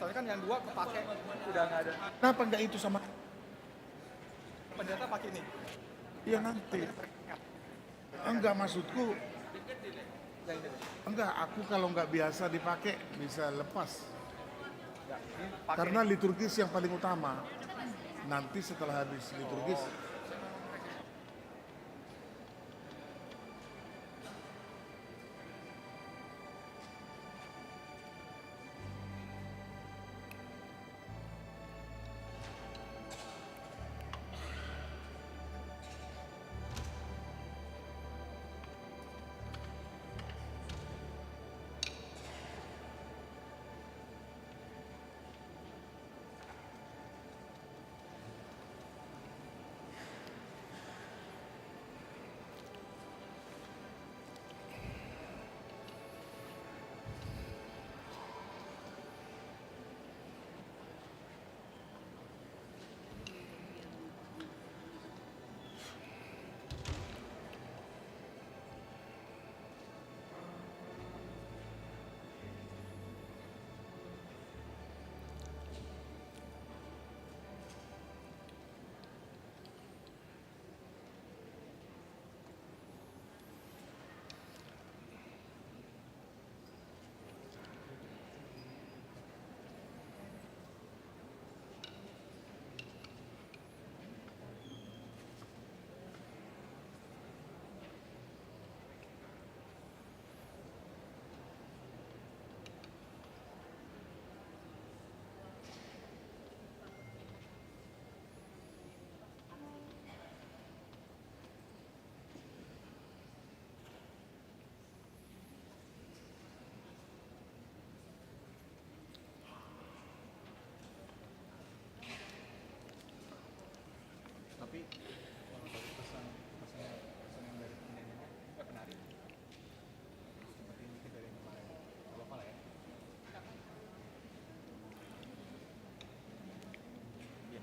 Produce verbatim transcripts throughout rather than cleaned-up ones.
Soalnya kan yang dua kepake, udah nggak ada. Kenapa nggak itu sama? Pendeta pakai ini. Iya, nanti. Enggak, maksudku, enggak, aku kalau nggak biasa dipakai, bisa lepas. Karena liturgis yang paling utama. Nanti setelah habis liturgis. Tapi kalau dari pesan, pesan, pesan yang dari penyanyinya, eh, penari, seperti ini kita dari kemarin. Gak apa-apa lah ya. Iya.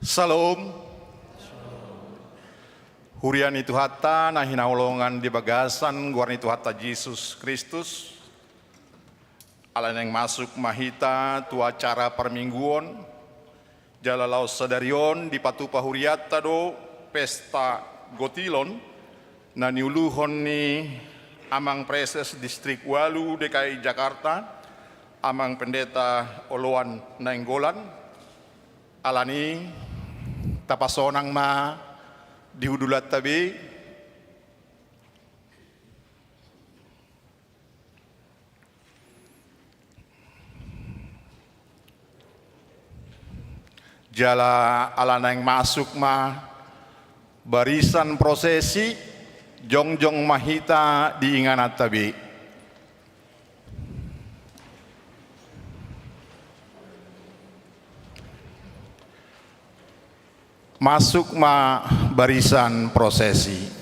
Syalom. Huria ni Tuhanta na hinaholongan di bagasan goar ni Tuhanta Jesus Kristus. Ala naeng masuk ma hita tu acara parmingguon, jala laos sadari on dipatupa hurianta do pesta gotilon na niuluhon ni Amang Praeses Distrik Ualu D K I Jakarta, Amang Pendeta Oloan Nainggolan. Alani tapasonang ma di hundulanta be. Jala ala naeng masuk ma barisan prosesi, jongjong ma hita di ingananta be. Masuk ma barisan prosesi.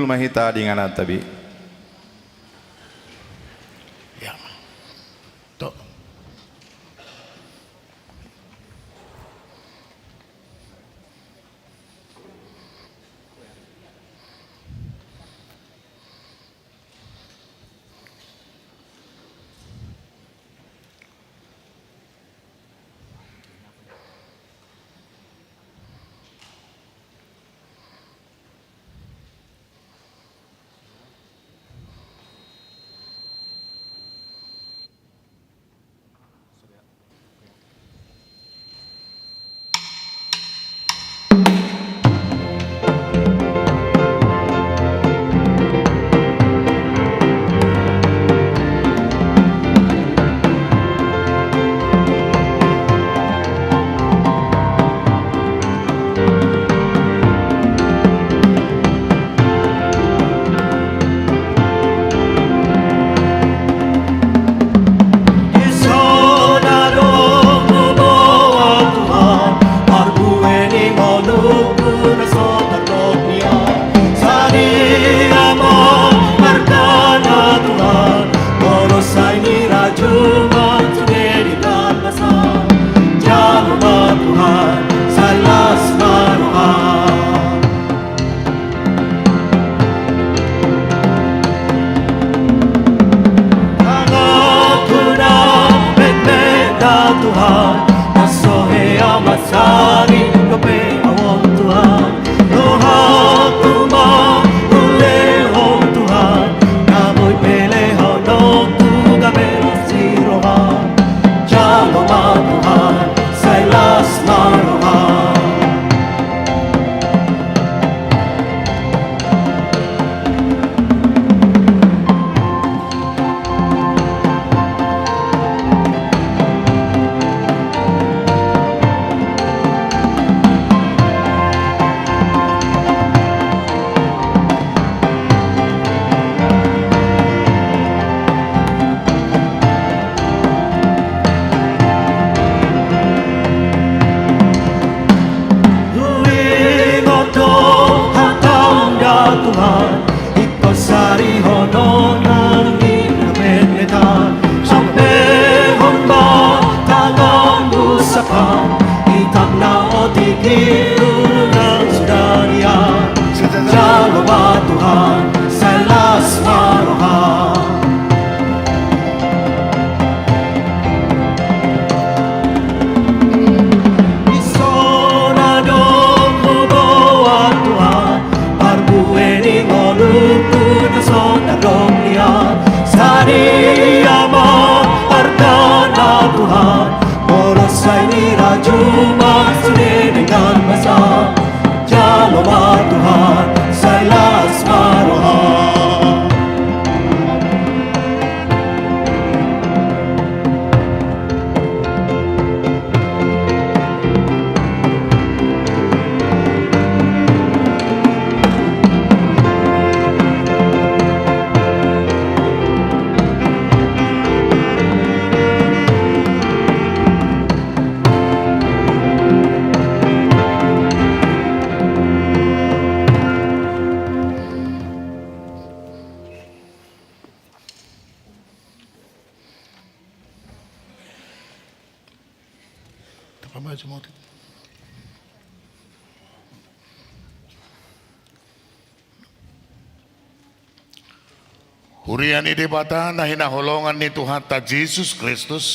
ma hita di ingananta be. Ya. To. Huingot do hataM da Tuhan, i pasarihononMu na pinarmetan, sambehon ma tanganMu sangkap, i tangkas na otik i, tu na sudah dia. Jalo ma Tuhan, sai las ma rohaM. Dison adong huboan Tuhan, parbue ni ngolungku na so tardok liat. Sadia ma artana Tuhan, molo sai ni rajum ma sude dengan basa. Jalo ma Tuhan, sai las ma rohaM. Huria ni Debata na hinaholongan ni Tuhanta Jesus Kristus,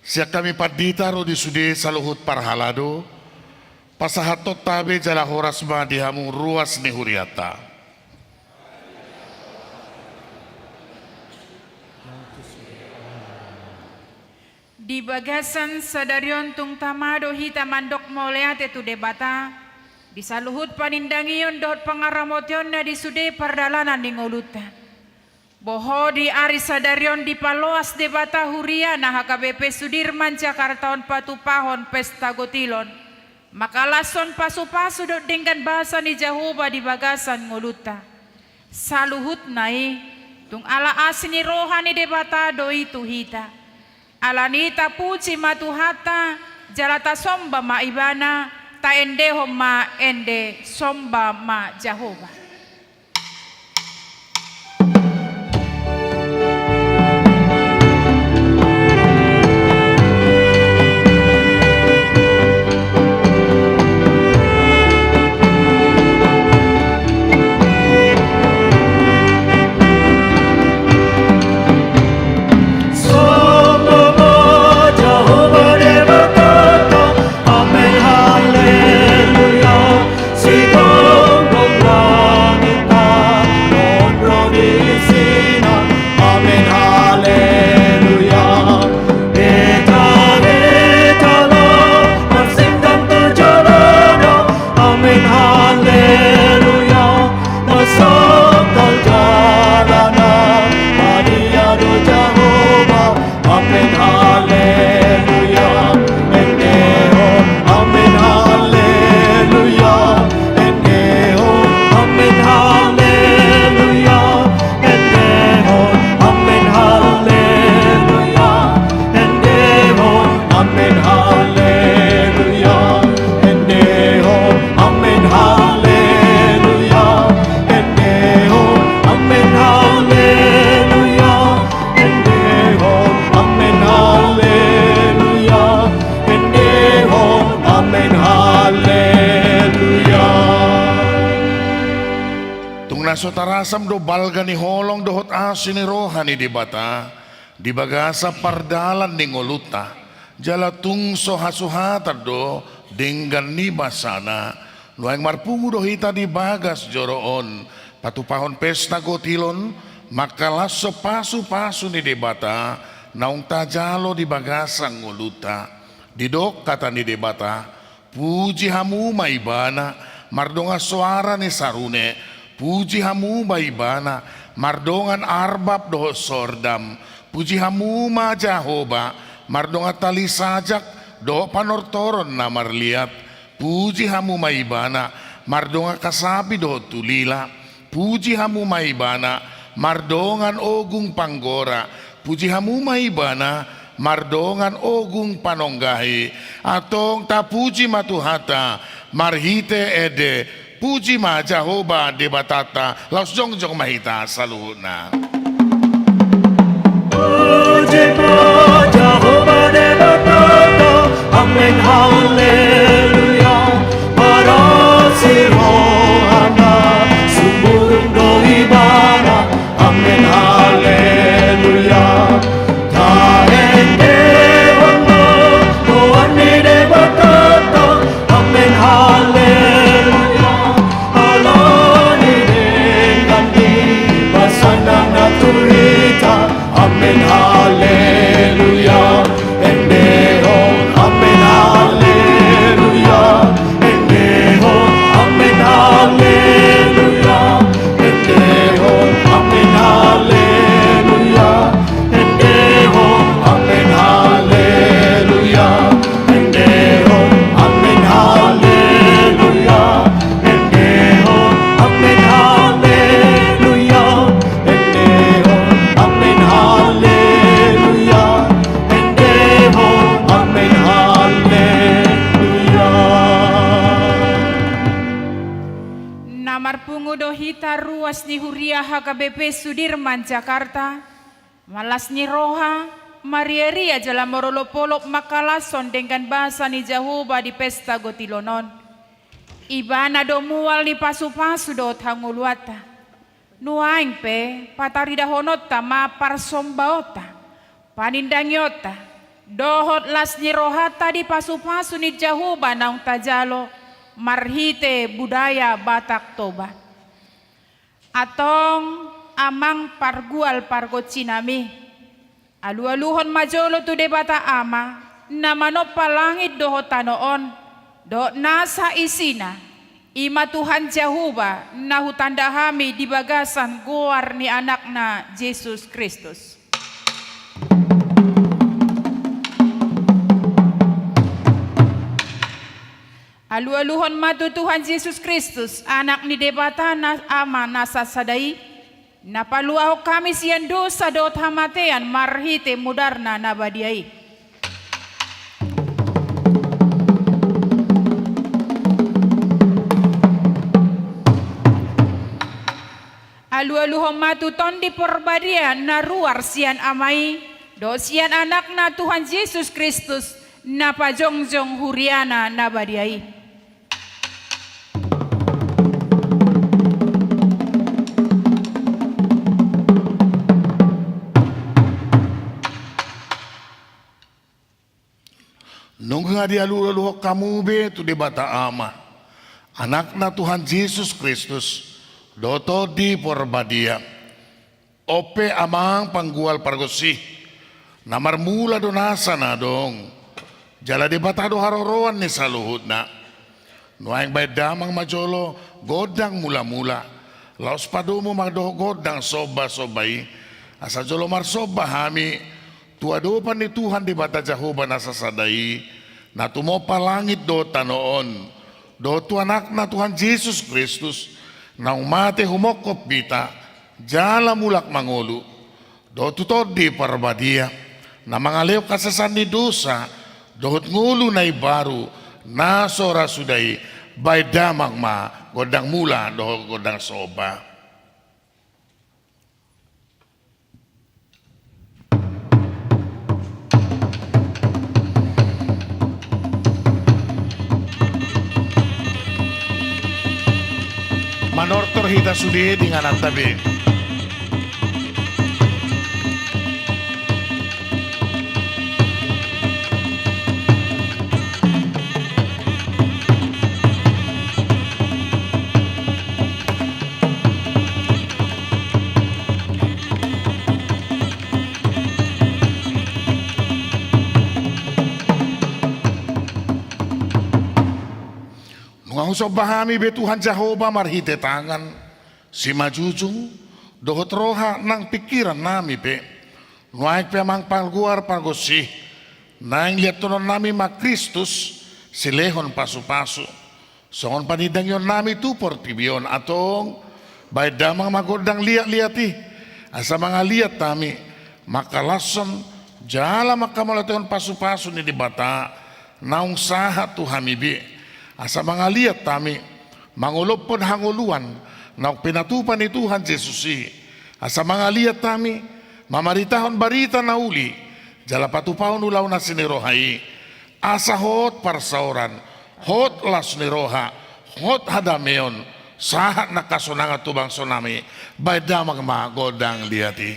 sian hami pandita ro di sude saluhut parhalado, pasahathonta be jala horas ma di hamu ruas ni hurianta. Di bagasan sadari on tung tama do hita mandok mauliate tu Debata, di saluhut panindangion dohot pangaramotionna di sude pardalanan ni ngolunta. Boha di ari sadari on dipaloas Debata huria na H K B P Sudirman Jakarta on patupahon pesta gotilon, mangkalashon pasupasu dohot denggan basa ni Jahowa di bagasan ngolunta. Saluhutna i, tung ala asi ni roha ni Debata do i tu hita. Alani i tapuji ma Tuhanta, jala tasomba ma Ibana, taendehon ma ende somba ma Jahowa. so tarasam do balga ni holong dohot asi ni roha ni Debata di bagasan pardalan ni ngolunta, jala tung so hasuhatan do denggan ni basana. Nuaeng marpungu do hita di bagas joro on, patupahon pesta gotil on, mangkalashon pasupasu ni Debata naung tajalo di bagasan ngolunta. Didok hata ni Debata: Puji hamu ma Ibana, mardongan soara ni sarune. Puji hamu ma Ibana, mardongan arbab dohot sordam. Puji hamu ma Jahowa, mardongan tali sajak dohot panortoron na marliat. Puji hamu ma Ibana, mardongan kasapi dohot tulila. Puji hamu ma Ibana, mardongan ogung panggora. Puji hamu ma Ibana, mardongan ogung panonggahi. Antong tapuji ma Tuhanta marhite ende. Puji ma Jahowa Debatanta. Laos jongjong ma hita saluhutna. Puji ma Jahowa Debatanta. Amen, haleluya. Paras ni rohana, sumurung do Ibana. Amen, haleluya. Taendehon ma goar ni Debatanta. Amen, haleluya. Alani denggan ni basana na turita. Amen, haleluya. Endehon, amen, haleluya. Endehon, amen, haleluya. Endehon, amen, haleluya. Endehon, amen, haleluya. Endehon, amen, haleluya. Endehon, amen, haleluya. Endehon, amen, haleluya. Endehon, amen, haleluya. Na marpungu do hita ruas ni huria H K B P Sudirman Jakarta, malas ni roha, mariaria jala marolopolop mangkalashon denggan basa ni Jahowa di pesta gotilon on. Ibana do mual ni pasupasu dohot hangoluanta. Nuaeng pe pataridahononta ma parsombaonta, panindangionta, dohot las ni rohanta di pasupasu ni Jahowa naung tajalo marhite budaya Batak Toba. Antong amang pargual pargonsinami, alualuhon ma jolo tu Debata Ama, na manompa langit dohot tano on, dohot nasa isina, i ma Tuhan Jahowa, na hutanda hami di bagasan goar ni Anakna Jesus Kristus. Alualuhon ma tu Tuhan Jesus Kristus, Anak ni Debata na Ama na sasada i, na paluahon hami sian dosa dohot hamatean marhite mudarna na badia i. Alualuhon ma tu Tondi Porbadia na ruar sian Ama i, dohot sian Anakna Tuhan Jesus Kristus, na pajongjong huriana na badia i. Nunga dialualuhon hamu be tu Debata Ama, Anakna Tuhan Jesus Kristus, dohot Tondi Porbadia. On pe amang panggual pargonsi, na marmula do nasa na adong, jala Debata do haroroan ni saluhutna. Nuaeng baen damang ma jolo gondang mulamula, laos padomu ma dohot gondang sombasomba i, asa jolo marsomba hami tu adopan ni Tuhan Debata Jahowa na sasada i, na tumompa langit dohot tano on, dohot tu Anakna Tuhan Jesus Kristus, naung mate humongkop hita, jala mulak mangolu, dohot tu Tondi Porbadia, na mangalehon hasesaan ni dosa, dohot ngolu na imbaru, na so ra suda i. Baen damang ma gondang mula dohot gondang somba. Manortor hita sude di ingananta be. Nunga husomba hami be Tuhan Jahowa marhite tangan simanjujung dohot roha nang pingkiran nami pe. Nuaeng pe amang pargoar pargonsi, naeng liathononnami ma Kristus silehon pasupasu songon panindangionnami tu portibi on. Antong baen damang ma gondang liatliat i, asa mangaliat hami mangkalashon jala mangkamauliatehon pasupasu ni Debata naung sahat tu hami be, asa mangaliat hami mangolophon hangoluan naung pinatupa ni Tuhan Jesus i, asa mangaliat hami mamaritahon barita na uli jala patupahon ulaon asi ni roha i, asa hot parsaoran, hot las ni roha, hot hadameon, sahat nang hasonangan tu bangsonami. Baen damang ma gondang liat i.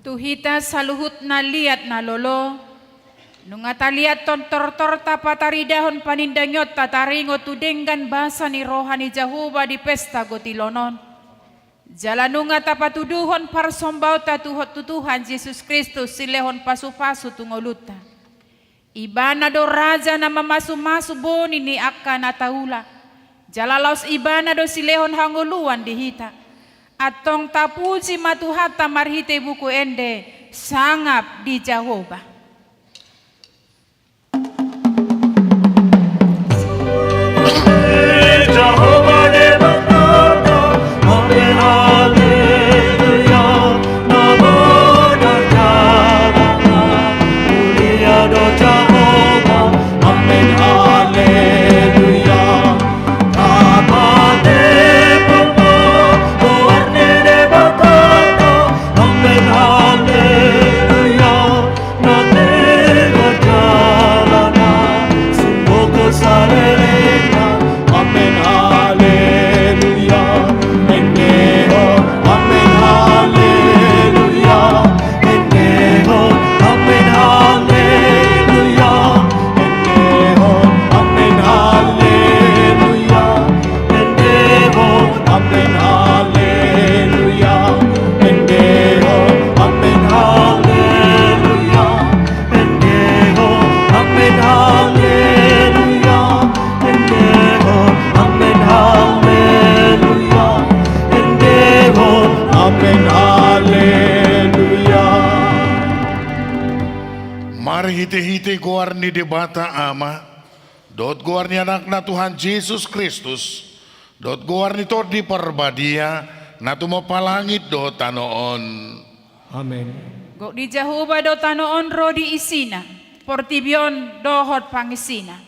Tu hita saluhutna liat na lolo, nunga taliathon tortorta pataridahon panindangionta taringot tu denggan basa ni roha ni Jahowa di pesta gotilon on. Jala nunga tapatuduhon parsombaonta tu, tu Tuhan Jesus Kristus silehon pasupasu tu ngolunta. Ibana do raja na mamasumasu boni ni angka na taula. Jala laos ibana do silehon hangoluan di hita. Antong tapuji ma Tuhanta marhite buku ende sangap di Jahowa. Hite-hite goar ni Debata Ama, dohot goar ni Anakna Tuhan Jesus Kristus, dohot goar ni Tondi Parbadia, na tumompa langit dohot tano on. Amen. Gok ni Jahowa do tano on ro di isina, portibi on dohot pangisina.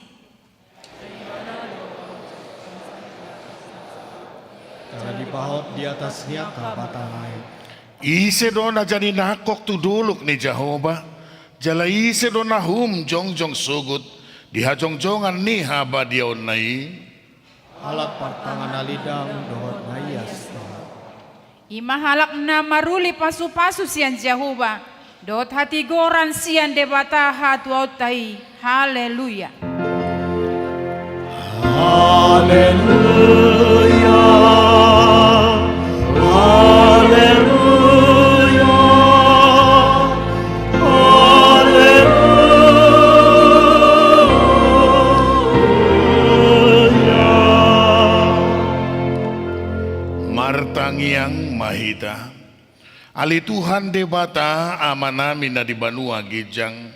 Jala dipahot di atas ni angka batang aek. Ise do na jadi nangkok tu dolok ni Jahowa, jala ise do na hum jongjong sogot di hajongjongan ni habadiaonna i? Halak partangan na lidang dohot na ias Tuhan. I ma halak na maruli pasu-pasu sian Jahowa, dohot hatigoran sian Debata hatuaonta i. Haleluya. Haleluya. Haleluya. Haleluya. Martangiang ma hita. Ale Tuhan Debata, Amanami na di banua ginjang,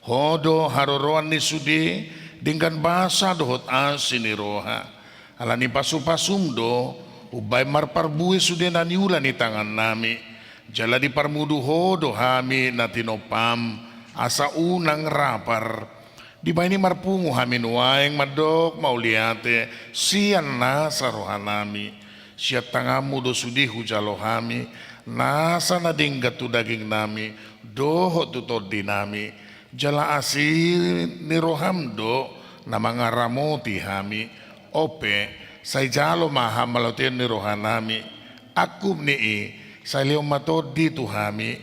Ho do haroroan ni sude, denggan basa dohot asi ni roha. Ala ni pasu-pasum do umbaen marparbue sude na niula ni tangannami. Jala diparmudu Ho do hami na tinompam, asa unang rapar. Dibahen i marpungu hami nuaeng mandok mauliate sian nasa rohanami. Sian tanganmu do sude hujalo hami nasa na denggan tu dagingnami dohot tu tondinami. Jala asi ni roham do na mangaramoti hami. On pe, sai jalo ma hamaloteon ni rohanami. Angkup ni i, sai lehon ma tondi tu hami,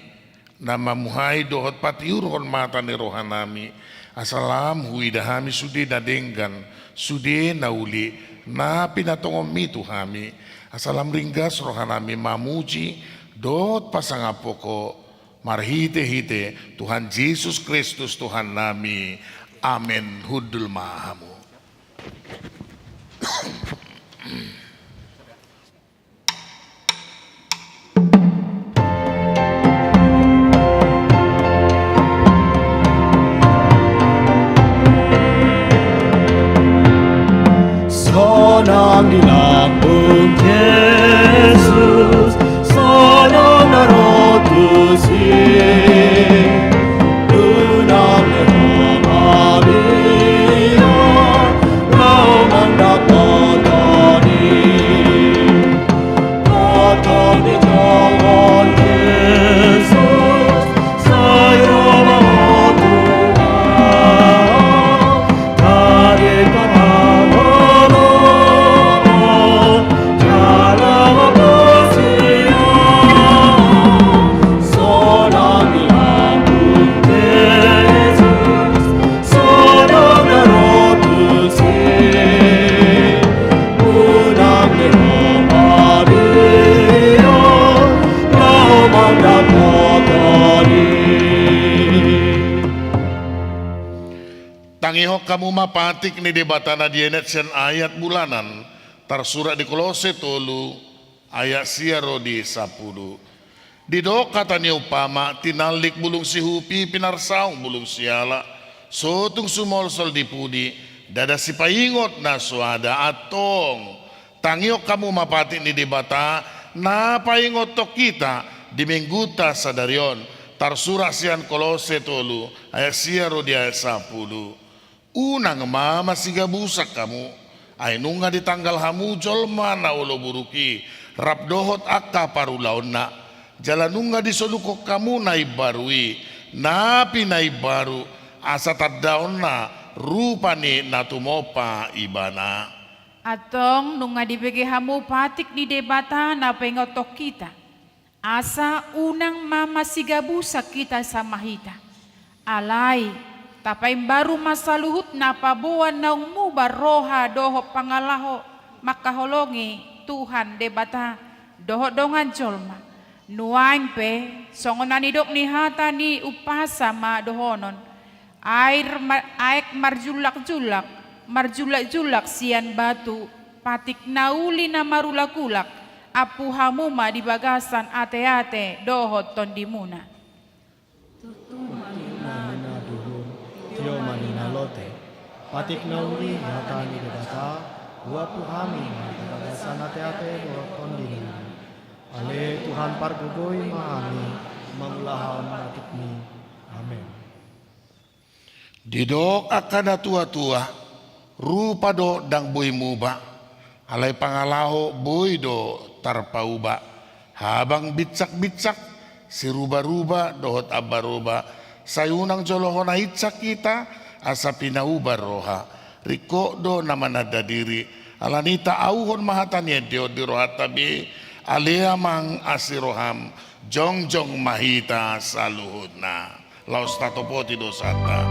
na mamuhai dohot patiurhon mata ni rohanami, asa lam huida hami sude na denggan, sude na uli, na pinatongonmi tu hami, asa lam ringgas rohanami mamuji dohot pasangaphon Ho, marhite-hite Tuhan Jesus Kristus Tuhannami. Amen. Hundul ma hamu. Sonang di lambung Jesus, sonang na ro tusi. Unang lehon hami, laho mandapothon i. Tangihon hamu ma patik ni Debata na dienet sian ayat bulanan, tarsurat di Kolose tolu, ayat sia ro di sampulu. Didok hata ni umpama, tinallik bulung sihupi, pinarsaung bulung siala, so tung sumolsol di pudi, ndada sipaingot na soada. Antong, tangihon hamu ma patik ni Debata, na paingothon hita di minggunta sadari on, tarsurat sian Kolose tolu, ayat sia ro di ayat sampulu. Unang ma masigabusan hamu, ai nunga ditanggal hamu jolma na olo buruk i, rap dohot angka parulaonna, jala nunga disodukhon hamu na imbaru i, na pinaimbaru, asa tandaonna rupa ni na tumompa ibana. Antong nunga dibege hamu patik ni Debata na paingothon hita. Asa unang ma masigabusan hita sama hita. Alai, tapaimbaru ma saluhut na paboa naung muba roha dohot pangalaho mangkaholongi Tuhan Debata dohot dongan jolma. Nuaeng pe, songon na nidok ni hata ni umpasa ma dohonon. Air ma-, aek marjullak-jullak, marjullak-jullak sian batu, patik na uli na marulak-ulak, ampu hamu ma di bagasan ate-ate dohot tondimuna. Tutu ma ninna duhur, Patik na uli hata ni Debata, uap tu hami ma di bagasan ateate dohot tondiNa. Ale Tuhan, pargogoi ma hami mangulahon patikMi. Amen. Didok angka natuatua, rupa do ndang boi muba, alai pangalaho boi do tarpauba. Habang binsakbinsak, sirubaruba dohot ambaroba, sai unang jolo hona insak hita asa pinauba roha. Ringkot do na mananda diri, alani i taauhon ma hata ni ende on di rohanta be. Ale Amang, asi rohaM, jongjong ma hita saluhutna. Laos tatopoti dosanta.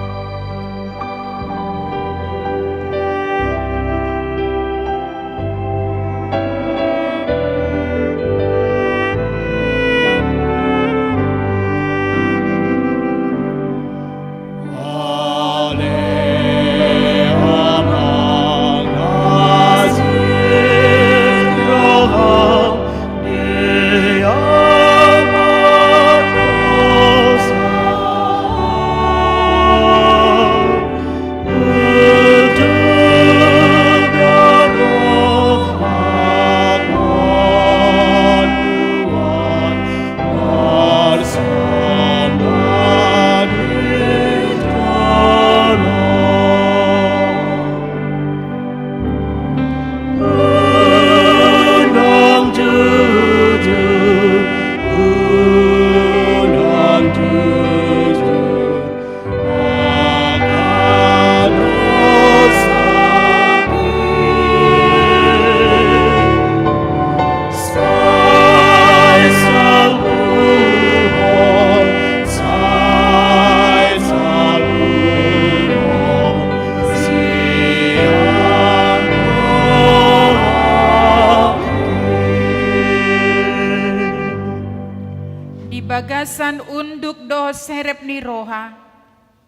Di bagasan unduk dohot serep ni roha,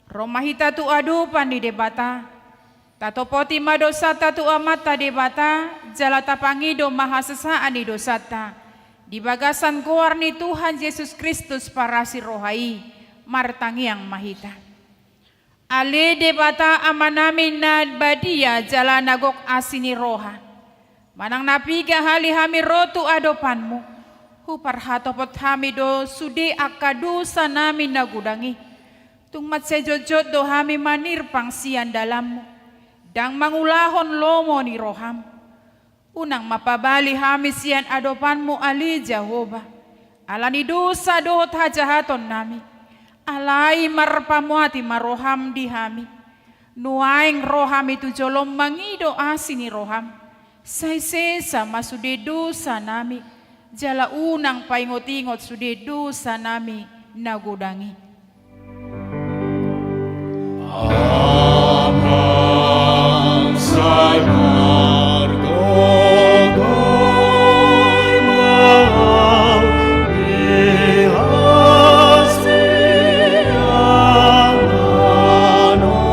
ro ma hita tu adopan ni Debata. Tatopoti ma dosanta tu Amanta Debata, jala tapangido ma hasesaan ni dosanta. Di bagasan goar ni Tuhan Jesus Kristus parasi roha i, martangiang ma hita. Ale Debata Amanami na badia jala na gok asi ni roha. Manang na piga hali hami ro tu adopanMu, huparhatopot hami do sude angka dosanami na godang i. Tung mansai jotjot do hami manirpang sian dalanMu, ndang mangulahon lomo ni rohaM. Unang ma pabali hami sian adopanMu ale Jahowa, ala ni dosa dohot hajahatonnami. Alai marpamuati ma rohaM di hami. Nuaeng ro hami tu joloM mangido asi ni rohaM. Sai sesa ma sude dosanami, jala unang paingotingot sude dosanami na godang i. Amang sai margogoiMa di hasiangan on.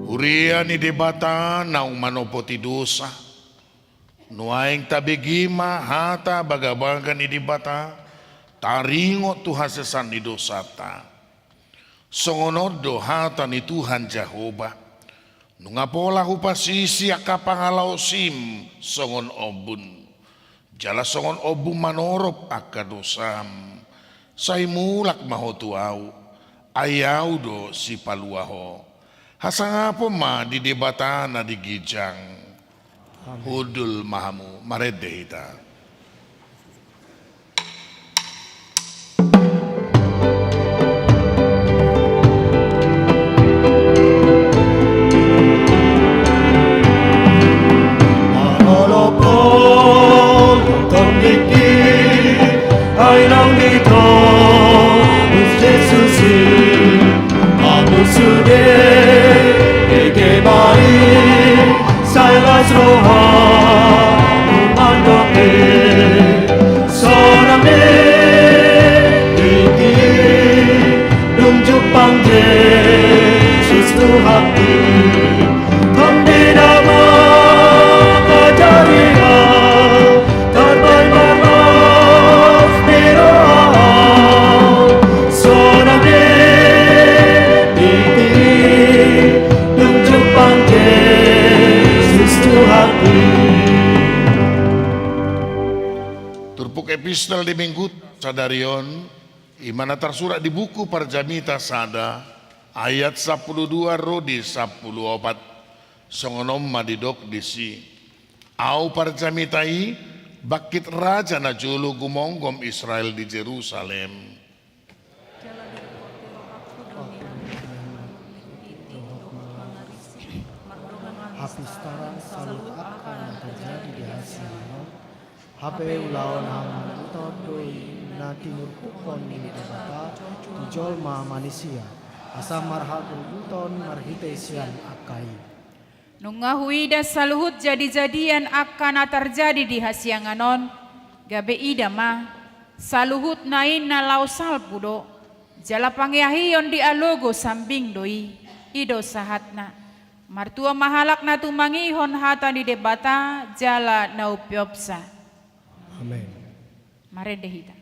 Huria ni Debata naung manopoti dosa. Nuaeng tabege ma hata bagabaga ni Debata, taringot tu hasesaan ni dosanta. Songon on do hata ni Tuhan Jahowa: Nunga pola hupasisi angka pangalaosim songon ombun, jala songon ombun manorop angka dosam. Sai mulak ma ho tu Ahu, ai Ahu do sipalua ho. Hasangapon ma di Debata na di ginjang. Amen. Hundul ma hamu, marende hita. Mangolop ho, tondingki, ai naung ditobus Jesus i. Amun sude dege ma i, sai las rohangku mandok i. Sonang be tingki, dung jumpang Jesus Tuhanki. Tondi na mangajari au, tarbaen ma las ni roha au. Sonang be tingki, dung jumpang Jesus Tuhanki. Turpuk epistel di Minggu sadari on, i ma na tarsurat di buku Parjamita sada, ayat sampulu dua ro di sampulu opat. Songon on ma didok disi: Au Parjamita i, bangkit raja na jolo gumonggom Israel di Jerusalem. Hapistaran saluhut angka na tarjadi di hasiangan on. Hape ulaon hamanguton do i na tinurpukhon ni Debata tu jolma manisia, asa marhagogoton marhite sian angka i. Nunga huida saluhut jadijadian angka na tarjadi di hasiangan on, gabe ida ma, saluhutna i na laho salpu do, jala pangeahion dialogo sambing do i, i do sahatna. Martua ma halak na tumangihon hata ni Debata jala na umpeopsa. Amen. Marende hita.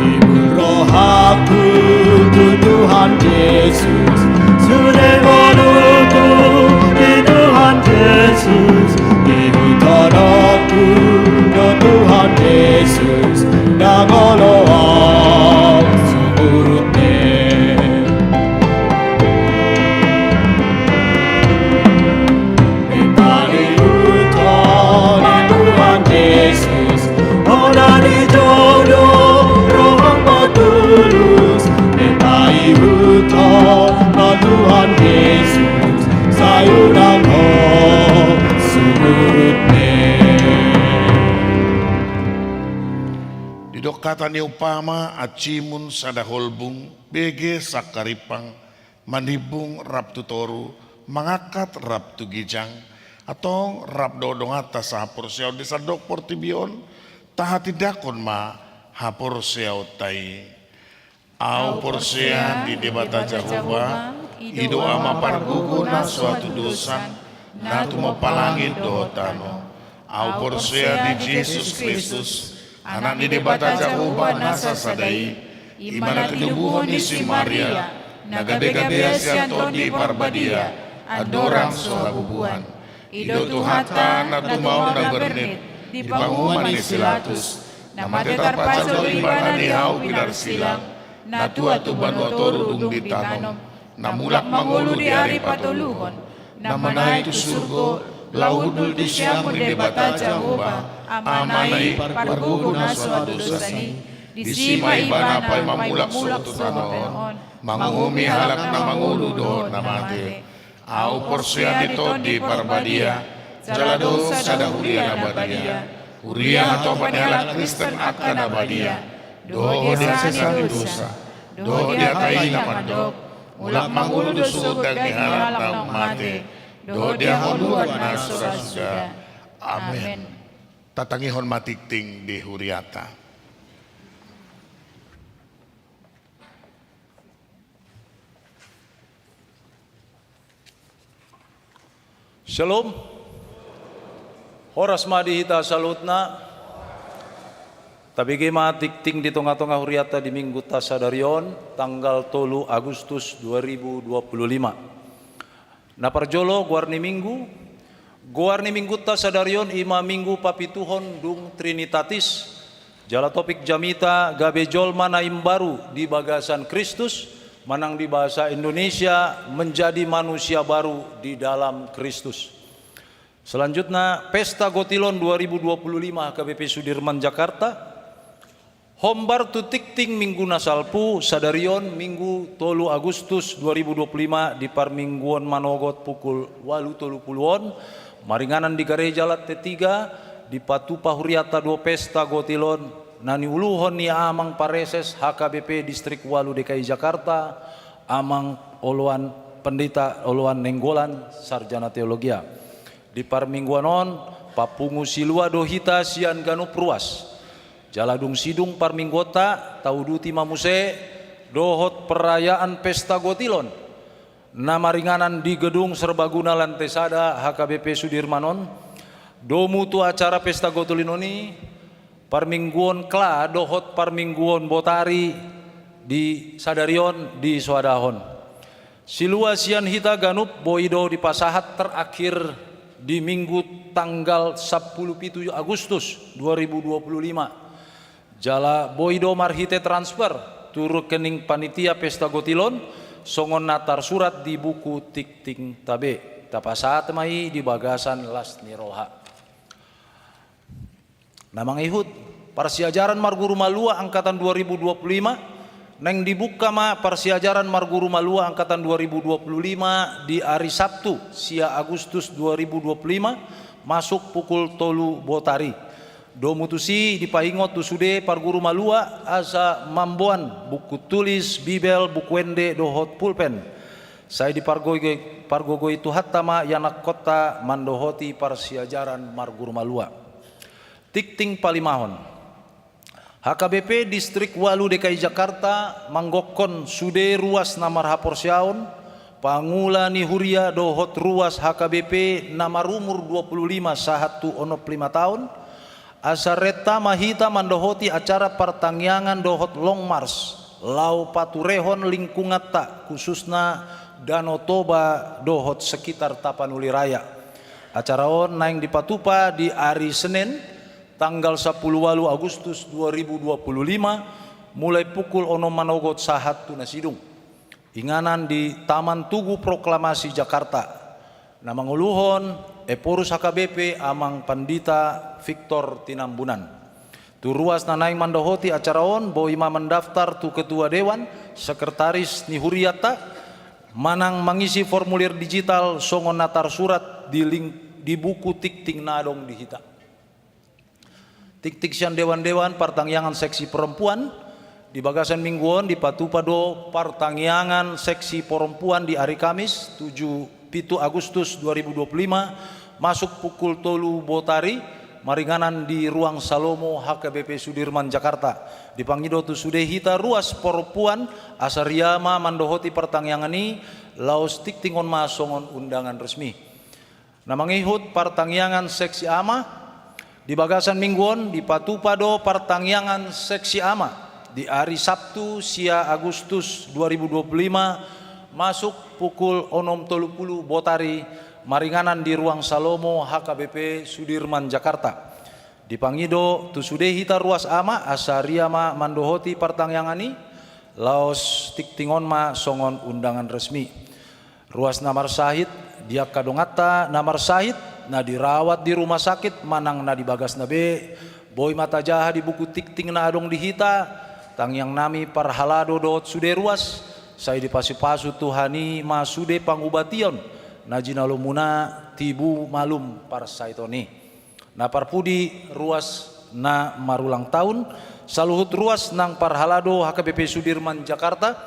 Ibur rohangku tu Tuhan Jesus, sude ngolungku di Tuhan Jesus, ihuthononku do Tuhan Jesus, ndang olo au sumurut be. Mintani huta ni Tuhan Jesus, hona dijou do rohangku tulus. Mintani huta ni Tuhan Jesus, sai unang ho sumurut be. Didok hata ni umpama: Ansimun sada holbung, bege sangkarimpang, manimbung rap tu toru, mangangkat rap tu ginjang. Antong rap dohot donganta sahaporseaon di sandok portibi on, tahatindangkon ma haporseaonta i. Au porsea di Debata Jahowa, i do Ama pargogo na so hatudosan, na tumompa langit dohot tano. Au porsea di Jesus Kristus, Anak ni Debata Jahowa na sasada i, i ma na tinubuhon ni si Maria, na gabegabean sian Tondi Parbadia, andorang so habubuhan. I do Tuhanta na tumaon na bernit di panguhuman ni si Pilatus, na mate tarpajou ibana di hau pilar silang, na tuat tu banua toru dung ditanom, na mulak mangolu di ari patoluhon, na manaek tu surgo, laho hundul di siamun ni Debata Jahowa, Amana i pargogo na so hatudosan i. Disi ma ibana paima mulak sogot tu tano on, manguhumi halak na mangolu dohot na mate. Au porsea di Tondi Parbadia, jala dohot sada huria na badia, huria hatopan ni halak Kristen angka na badia, dohot di hasesaan ni dosa, dohot di hata i na mandok: Mulak mangolu do sogot daging ni halak naung mate, dohot di hangoluan na so ra suda. Amen. Tatangihon ma tingting di huriata. Shalom. Horas ma di hita saluhutna. Tabege ma tingting di tongatonga huriata di Mingguta sadari on, tanggal tolu Agustus dua ribu dua puluh lima. Na parjolo, goar ni Minggu, Goar ni minggunta sadari on i ma Minggu Papituhon dung Trinitatis, jala topik jamita gabe jolma na imbaru di bagasan Kristus, manang di bahasa Indonesia, menjadi manusia baru di dalam Kristus. Selanjutna, Pesta Gotilon dua ribu dua puluh lima H K B P Sudirman Jakarta. Hombar tu tingting minggu na salpu, sadari on Minggu tolu Agustus dua ribu dua puluh lima di parmingguon manogot pukul ualu tolu pulu on, maringanan di gareja lantai tiga, dipatupa hurianta do Pesta Gotilon na niuluhon ni Amang Pareses H K B P Distrik ualu D K I Jakarta, Amang Oloan, Pendeta Oloan Nainggolan, Sarjana Teologia. Di parmingguan on, papungu silua do hita sian ganup ruas. Jala dung sidung parmingguonta, tauduti ma muse dohot perayaan Pesta Gotilon na maringanan di Gedung Serbaguna lantai sada H K B P Sudirman on. Domu tu acara Pesta Gotilon i, parmingguon kla dohot parmingguon botari di sadari on disoadahon. Silua sian hita ganup boi do dipasahat terakhir di Minggu tanggal sampulu pitu Agustus dua ribu dua puluh lima. Jala boi do marhite transfer tu rekening panitia Pesta Gotilon, songon na tarsurat di buku tingtingta be. Tapasahat ma i di bagasan las ni roha. Na mangihut, parsiajaran marguru malua angkatan dua ribu dua puluh lima, naeng dibuka ma parsiajaran marguru malua angkatan dua ribu dua puluh lima di ari Sabtu, sia Agustus dua ribu dua puluh lima, masuk pukul tolu botari. Domu tusi dipaingot tu sude parguru malua asa mamboan buku tulis, Bibel, buku ende dohot pulpen. Sai dipargogoi, pargogoi Tuhanta ma ianakkonta mandohoti parsiajaran marguru malua. Tingting palimahon. H K B P Distrik ualu D K I Jakarta manggokhon sude ruas na marhaporseaon, pangula ni huria dohot ruas H K B P na marumur dua puluh lima sahat tu onom pulu lima taon, asa renta ma hita mandohoti acara partangiangan dohot long march, laho paturehon lingkunganta, khususna Danau Toba dohot sekitar Tapanuli Raya. Acara on naeng dipatupa di ari Senen, tanggal sampulu ualu Agustus dua ribu dua puluh lima, mulai pukul onom manogot sahat tu na sidung. Inganan di Taman Tugu Proklamasi Jakarta. Na manguluhon, Ephorus H K B P Amang Pandita Victor Tinambunan. Tu ruas na naeng mandohoti acara on, boi ma mandaftar tu ketua dewan, sekretaris ni hurianta, manang mangisi formulir digital songon na tarsurat di link, di buku tingting na adong di hita. Tingting sian dewan-dewan partangiangan seksi perempuan, di bagasan minggu on dipatupa do partangiangan seksi perempuan di ari Kamis, tujuh, pitu Agustus dua ribu dua puluh lima, masuk pukul tolu botari, maringanan di Ruang Salomo H K B P Sudirman, Jakarta. Dipangido tu sude hita ruas perempuan, asa ria ma mandohoti partangiangan i, laos tingtingon ma songon undangan resmi. Na mangihut partangiangan seksi ama, di bagasan minggu on dipatupa do partangiangan seksi ama, di ari Sabtu, sia Agustus dua ribu dua puluh lima, masuk pukul onom tolu pulu botari, maringanan di Ruang Salomo H K B P Sudirman, Jakarta. Dipangido tu sude hita ruas ama, asa ria ma mandohoti partangiangan i, laos tingtingon ma songon undangan resmi. Ruas na marsahit, di angka donganta na marsahit, na dirawat di rumah sakit, manang na di bagasna be, boi ma tajaha di buku tingting na adong di hita, tangiang nami parhalado dohot sude ruas, sai dipasupasu Tuhan i ma sude pangubation, na jinalomuna tibu malum parsahiton i. Na parpudi ruas na marulang tahun, saluhut ruas nang parhalado H K B P Sudirman Jakarta,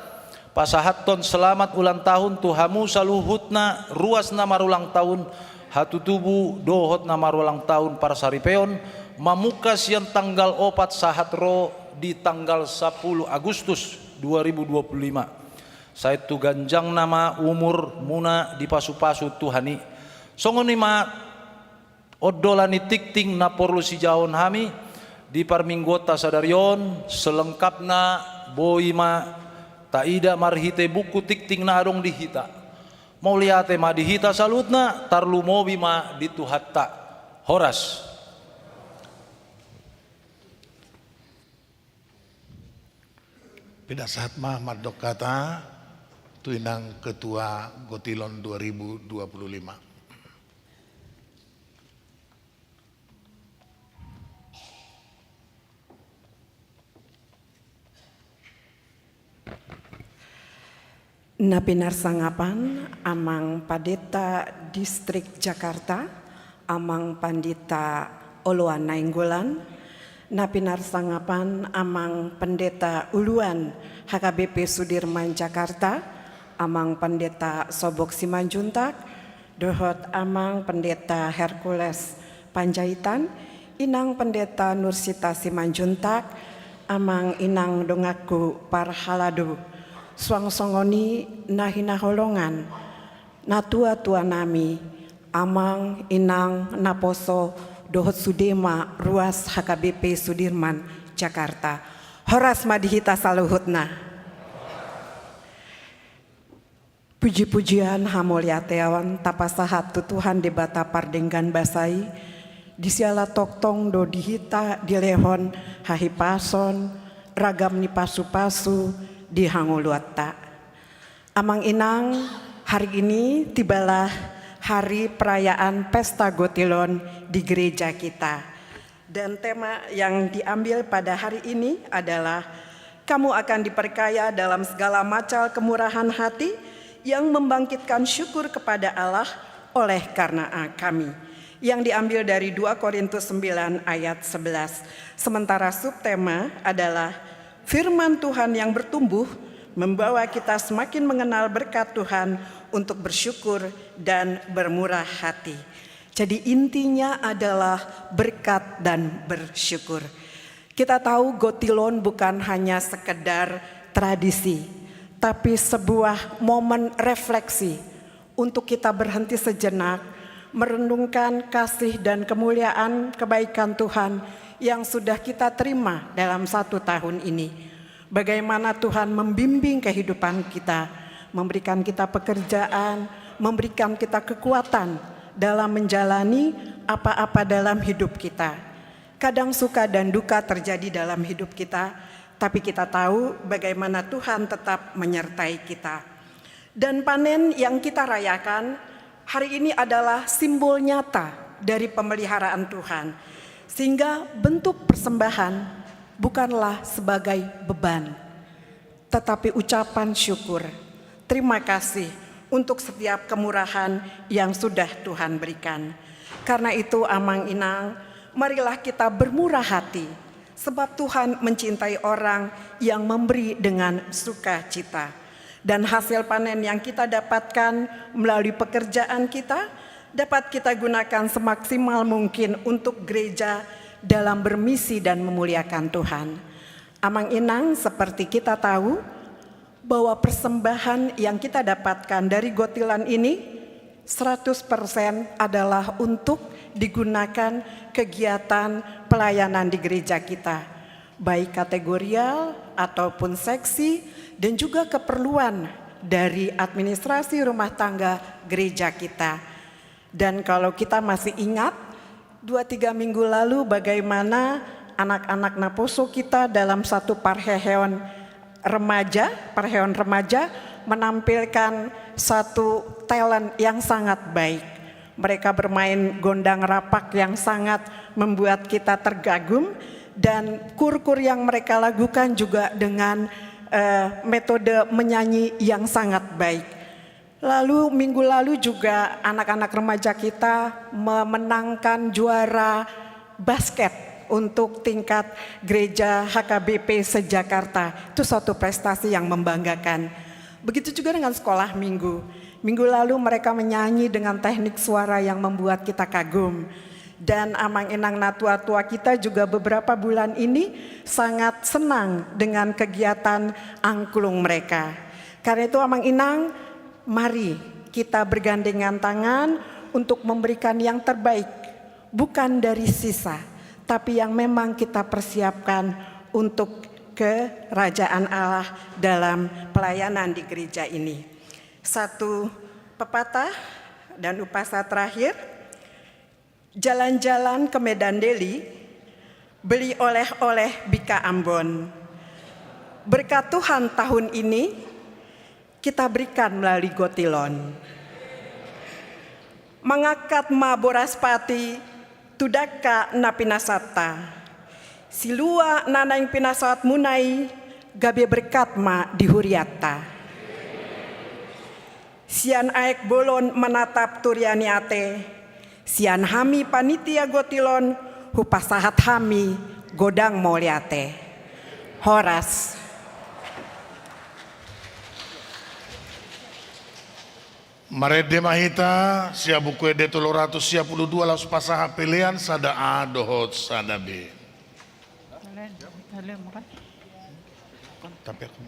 pasahathon selamat ulang tahun tu hamu saluhutna ruas na marulang tahun, hatutubu dohot na marulang tahun parsaripeon, mamungka sian tanggal opat sahat ro di tanggal sampulu Agustus dua ribu dua puluh lima. Sai tu ganjangna ma umurmuna dipasupasu Tuhan i. Songon i ma ondolan ni tingting na porlu sijahaon hami di parmingguonta sadari on, selengkapna boi ma taida marhite buku tingting na adong di hita. Mauliate ma di hita saluhutna, tarlumobi ma di Tuhanta. Horas. Pinasahat ma mandok hata tu inang ketua Gotilon dua ribu dua puluh lima. Na pinarsangapan Amang Pandita Distrik Jakarta, Amang Pandita Oloan Nainggolan, na pinarsangapan Amang Pendeta Uluan H K B P Sudirman Jakarta, Amang Pendeta Sobok Simanjuntak, dohot Amang Pendeta Hercules Panjaitan, Inang Pendeta Nursita Simanjuntak, Amang Inang donganku parhalado, suang songon i na hinaholongan natua-tua nami, Amang, Inang, naposo, dohot sude ma ruas H K B P Sudirman, Jakarta. Horas ma di hita saluhutna. Puji-pujian hamauliateon tapasahat tu Tuhan Debata pardenggan basa i, di siala tongtong do di hita dilehon hahipason, ragam ni pasu-pasu di hangoluanta. Amang Inang, hari ini tibalah hari perayaan Pesta Gotilon di gereja kita. Dan tema yang diambil pada hari ini adalah, "Kamu akan diperkaya dalam segala macam kemurahan hati yang membangkitkan syukur kepada Allah oleh karena kami." Yang diambil dari dua Korintus sembilan ayat sebelas. Sementara subtema adalah, "Firman Tuhan yang bertumbuh membawa kita semakin mengenal berkat Tuhan untuk bersyukur dan bermurah hati." Jadi, intinya adalah berkat dan bersyukur. Kita tahu Gotilon bukan hanya sekedar tradisi, tapi sebuah momen refleksi untuk kita berhenti sejenak, merenungkan kasih dan kemuliaan kebaikan Tuhan yang sudah kita terima dalam satu tahun ini. Bagaimana Tuhan membimbing kehidupan kita, memberikan kita pekerjaan, memberikan kita kekuatan dalam menjalani apa-apa dalam hidup kita. Kadang suka dan duka terjadi dalam hidup kita, tapi kita tahu bagaimana Tuhan tetap menyertai kita. Dan panen yang kita rayakan hari ini adalah simbol nyata dari pemeliharaan Tuhan, sehingga bentuk persembahan bukanlah sebagai beban, tetapi ucapan syukur, terima kasih untuk setiap kemurahan yang sudah Tuhan berikan. Karena itu, Amang Inang, marilah kita bermurah hati, sebab Tuhan mencintai orang yang memberi dengan sukacita. Dan hasil panen yang kita dapatkan melalui pekerjaan kita dapat kita gunakan semaksimal mungkin untuk gereja dalam bermisi dan memuliakan Tuhan. Amang Inang, seperti kita tahu bahwa persembahan yang kita dapatkan dari Gotilon ini seratus persen adalah untuk digunakan kegiatan pelayanan di gereja kita, baik kategorial ataupun seksi, dan juga keperluan dari administrasi rumah tangga gereja kita. Dan kalau kita masih ingat, dua tiga minggu lalu, bagaimana anak-anak naposo kita dalam satu parheheon remaja, parheheon remaja menampilkan satu talent yang sangat baik. Mereka bermain gondang rapak yang sangat membuat kita tergagum, dan kur-kur yang mereka lakukan juga dengan, eh, metode menyanyi yang sangat baik. Lalu, minggu lalu juga anak-anak remaja kita memenangkan juara basket untuk tingkat gereja H K B P se-Jakarta. Itu suatu prestasi yang membanggakan. Begitu juga dengan sekolah minggu. Minggu lalu mereka menyanyi dengan teknik suara yang membuat kita kagum. Dan Amang Inang natua-tua kita juga beberapa bulan ini sangat senang dengan kegiatan angklung mereka. Karena itu, Amang Inang, mari kita bergandengan tangan untuk memberikan yang terbaik, bukan dari sisa, tapi yang memang kita persiapkan untuk kerajaan Allah dalam pelayanan di gereja ini. Satu Pepatah dan umpasa terakhir, jalan-jalan ke Medan Daily, beli oleh-oleh bika Ambon. Berkat Tuhan tahun ini, kita berikan melalui Gotilon. Mangangkat ma boras pati tu dangka na pinasanta. Silua na naeng pinasahatmuna i gabe berkat ma di hurianta. Sian aek bolon manatap tu ria ni ate, sian hami panitia Gotilon hupasahat hami godang mauliate. Horas. Marende ma hita sian Buku Ende tolu ratus sia pulu dua laos pasahat pelean sada A dohot sada B. Tapi aku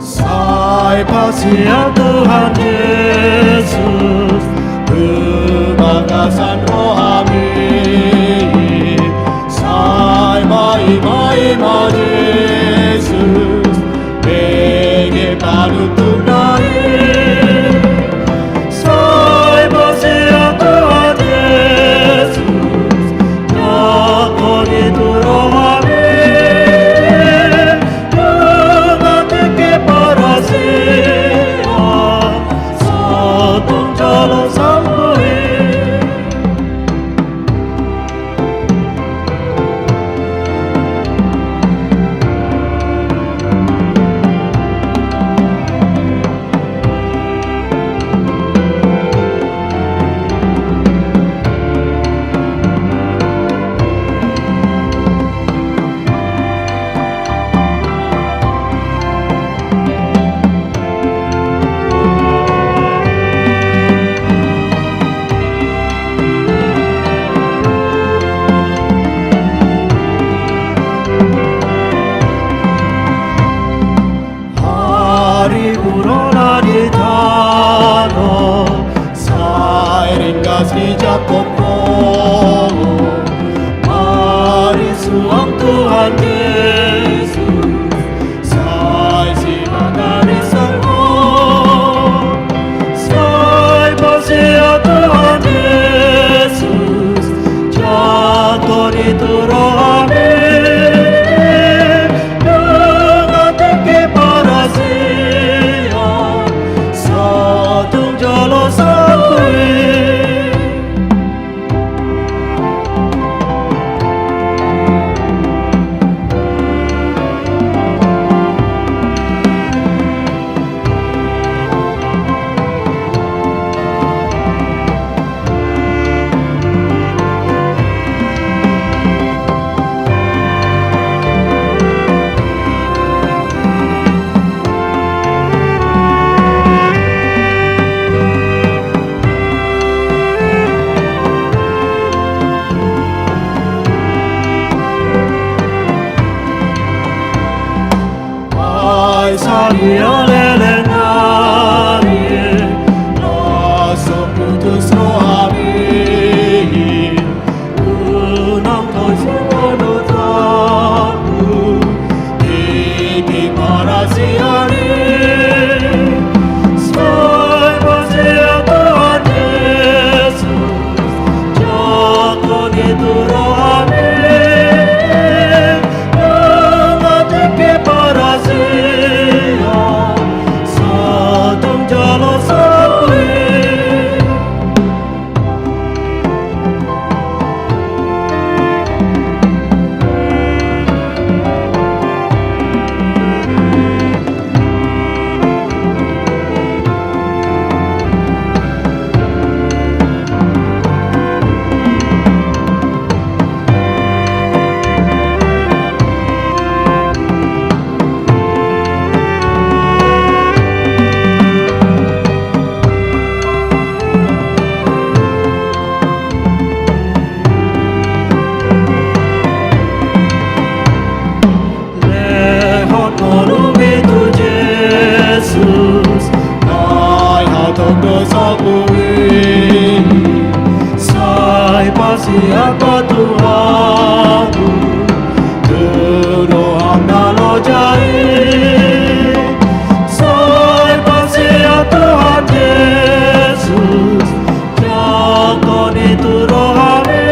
Sai pasian Tuhan Jesus, tu bagasan rohami. Sai maima-ima Jesus, bege panutunna i. Sai pasian Tuhan Jesus, jangkon i tu rohami. Nunga tingki parasian, sotung jolo salpu i. Hariburona di tano, sai ringgas di jangkon ho. Marisuang Tuhan Jesus, sai simagari sai ho. Sai pasian Tuhan Jesus, jangkon i tu rohami. Nunga tingki parasian, sotung jolo salpu i. Ai sadia leleng nari, laos so putus rohami. Unang tois bodo tabu, tingki parasian i. Sai pasian Tuhan Jesus, jangkon i tu rohami. Nunga tingki parasian, so Siapa Tuhanku, tu roham na loja i. Sai pasian Tuhan Jesus, jangkon i tu rohami.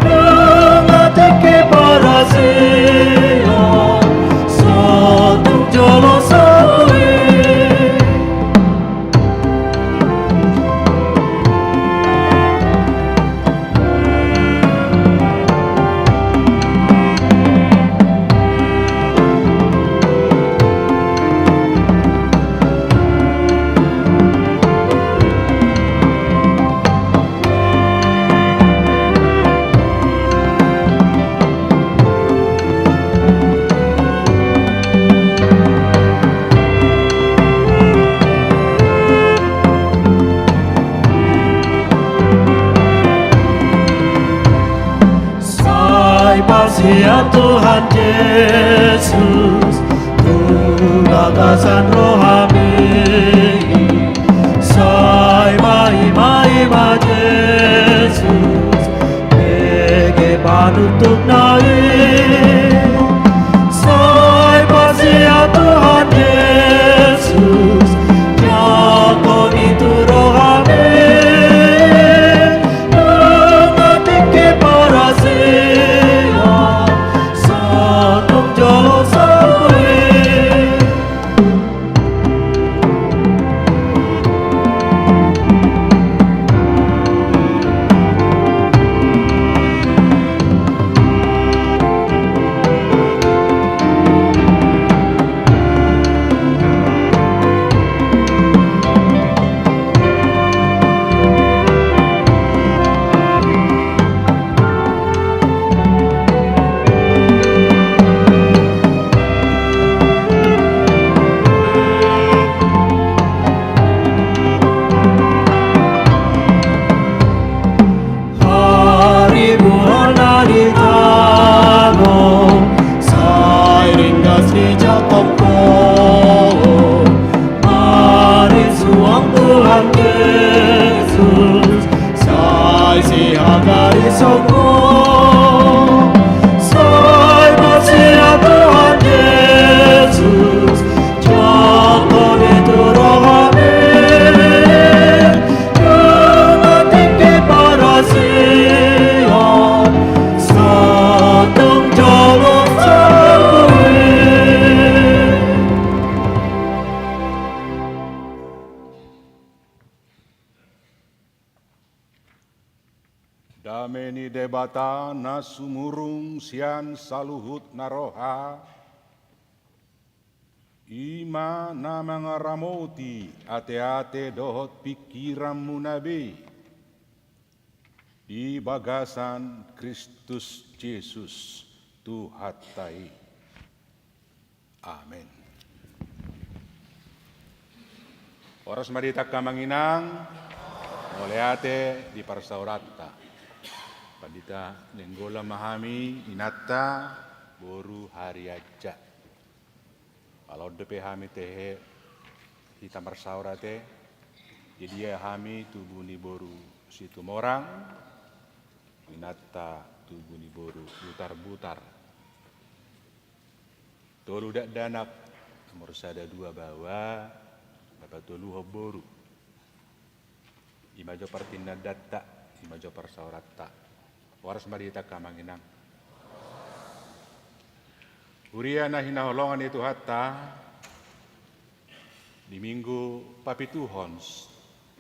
Nunga tingki parasian, sahat tu jolo sahat i. Sai pasian Tuhan Jesus tu bagasan rohami. Sai ma i, ma i ma Jesus, bege panutupna i. Sai pasian Tuhan Jesus, jangkon i tu rohami. Nunga tingki parasian, sahat tu jolo sahat i. Hariburon na di tano, sai ringgas dijangkon Ho. Marisuang Tuhan Jesus, sai sihagarisongon. Sai pasian Tuhan Jesus, jangkon i tu rohami. Nunga tingki parasian, sahat tu jolo sahat i. Dame ni Debata na sumurung sian saluhut na roha, i ma na mangaramoti ateate dohot pingkiranmuna be di bagasan Kristus Jesus Tuhanta i. Amen. Horas ma di hita angka amang inang, mauliate di parsaoranta. Pandita Nainggolan ma hami, inanta boru Harianja. Ala on dope hami tehe hita marsaor ate, jadi ia hami tubu ni boru Situmorang, inanta tubu ni boru Butarbutar. Tolu dakdanak, nomor sada dua baoa, na patoluhon boru. I ma jo partinandanta, i ma jo parsaoranta. Horas ma di hita angka amang inang. Huria na hinaholongan ni Tuhanta, di Minggu papituhon s-,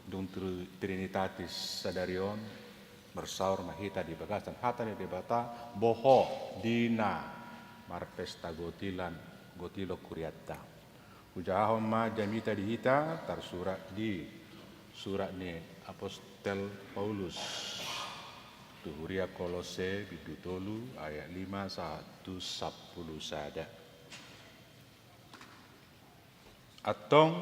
dung Tri-, Trinitatis sadari on, marsaor ma hita di bagasan hata ni Debata, bohot di na marpesta gotilan, gotilon hurianta. Hujahahon ma jamita di hita, tarsurat di surat ni Apostel Paulus tu huria Kolose, bindu tolu, ayat lima sahat tu sampulu sada. Antong,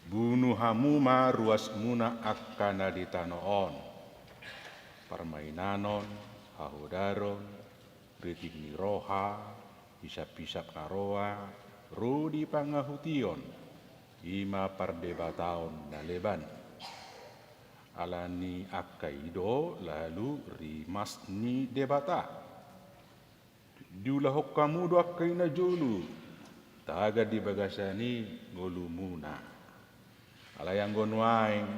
bunu hamu ma ruasmuna angka na di tano on: parmainanon, hahodaron, ritik ni roha, hisaphisap na roa, ro di pangahution, i ma pardebataon na leban. Ala ni angka i do lalu rimas ni Debata. Diulahon hamu do angka i na jolo, tagan di bagasan i ngolumuna. Alai anggo nuaeng,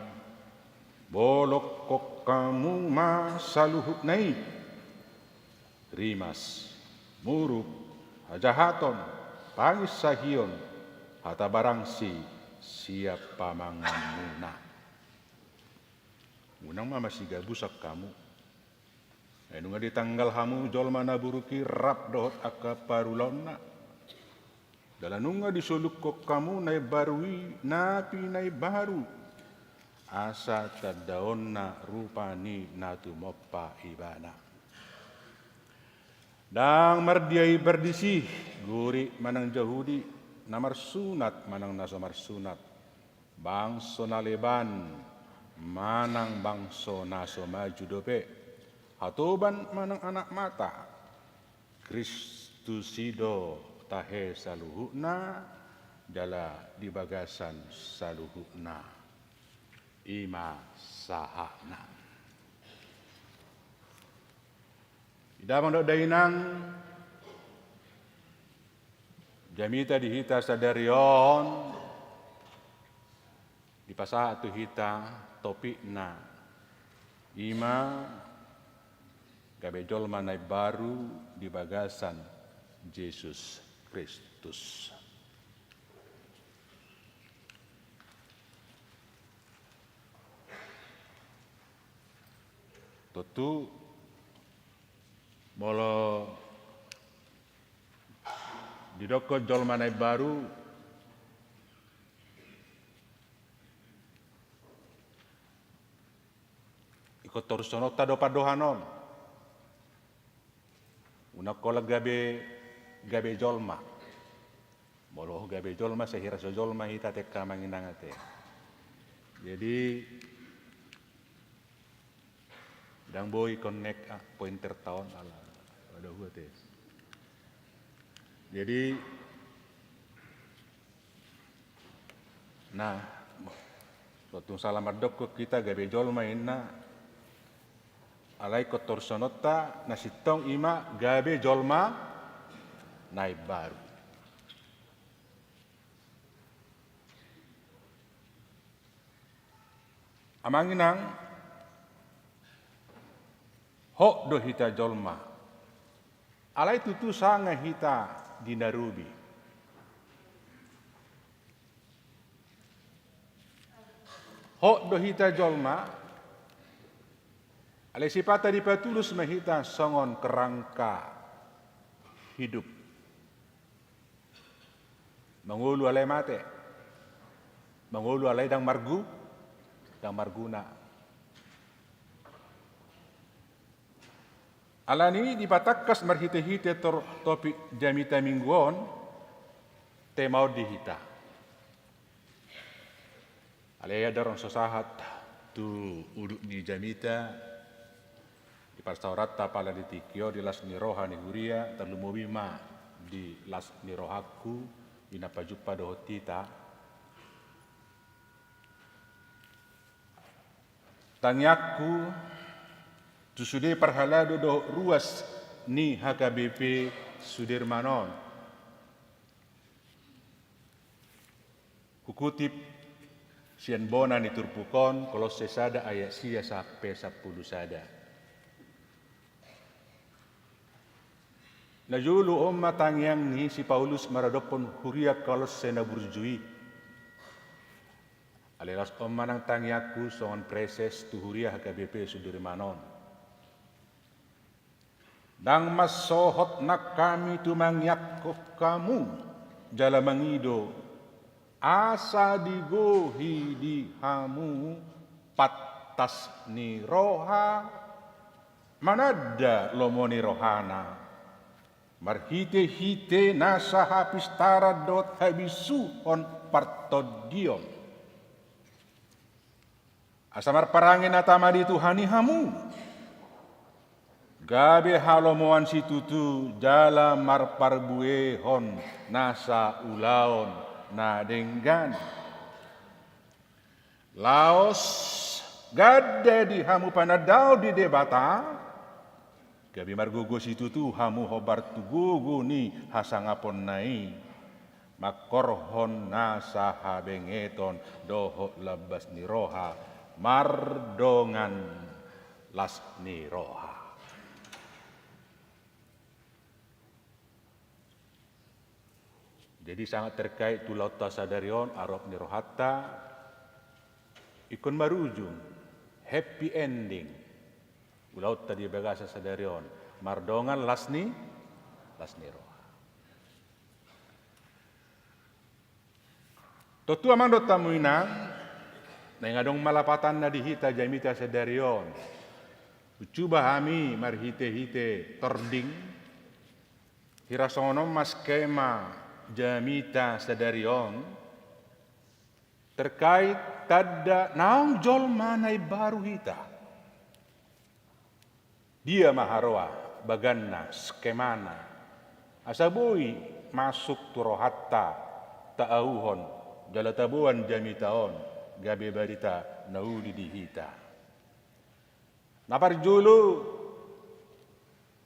bolongkon hamu ma saluhutna i. Rimas, muruk, hajahaton, panginsahion, hata barangsi sian pamanganmuna. Unang ma masigabusan hamu. Ai nunga ditanggal hamu jolma na buruk i rap dohot angka parulaonna. Jala nunga disolukhon hamu na imbaru i na pinaimbaru, asa tandaonna rupa ni na tumompa ibana. Ndang mardia imbar disi, Gurik manang Jahudi, na marsunat manang na so marsunat, bangso na leban manang bangso na so maju dope, hatoban manang anak mata, Kristus i do tahe saluhutna, jala di bagasan saluhutna. I ma sahatna. Ida ma dohot dainang, jamita di hita sadari on, dipasahat tu hita topikna, i ma gabe jolma na imbaru di bagasan Jesus Kristus. Tontu molo didokkon jolma na imbaru, ingkon torushononta do pandohan on. Unang holan gabe, gabe jolma. Molo gabe jolma, sai hira so jolma hita, ate, angka amang inang, ate. Jadi, ndang boi connect, ah, pointer ta on, ala pada hua, ate. Jadi, nah, tontu sala mandokkon hita gabe jolma inna, alai ingkon torushononta na sintong i ma gabe jolma na imbaru. Amang inang, hot do hita jolma, alai tutu sanga hita di na robi. Hot do hita jolma, alai sipata dipatulus ma hita songon kerangka hidup. Mangolu alai mate. Mangolu alai ndang margu-, ndang marguna. Alani i dipatangkas marhite-hite tor-, topik jamita Minggu on, tema on di hita. Alai ia dorong so sahat tu udut ni jamita, di parsaoranta pala di tingki on, di las ni roha ni huria, tarlumobi ma di las ni rohangku, di na pajumpa dohot hita. Tangiangku tu sude parhalado dohot ruas ni H K B P Sudirman on. Hukutip sian bona ni turpuk on, Kolosse sada ayat sia sampe sampulu sada. Na jolo on ma tangiang ni si Paulus maradophon huria Kolosse na burju i. Alai laos on ma nang tangiangku songon praeses tu huria H K B P Sudirman on. Ndang mansohot nang hami tumangiangkon hamu jala mangido, asa digohi di hamu pantas ni roha, mananda lomo ni rohana, marhite-hite nasa hapistaran dohot habisuhon partondion. Asa marparange na tama di Tuhan i hamu, gabe halomoan situtu jala marparbuehon nasa ulaon na denggan. Laos Ganda di hamu panandaon di Debata, gabe margogo situtu hamu hombar tu gogo ni hasangaponna i, mangkorhon nasa habengeton dohot lambas ni roha, mardongan las ni roha. Jadi sangat terkait tu ulaonta sadari on, arop ni rohanta, ingkon marujung, happy ending ulaonta di bagasan sadari on, mardongan las ni, las ni roha. Tontu amang dohot hamu inang, naeng adong ma lapatanna di hita jamita sadari on. Hucuba hami marhitehite tording, hira songon on ma skema jamita sadari on, terkait tanda naung jolma na imbaru hita. Dia ma haroa, baganna, skemana, asa boi masuk tu rohanta, taauhon, jala taboan jamita on, gabe barita na uli di hita. Na parjolo,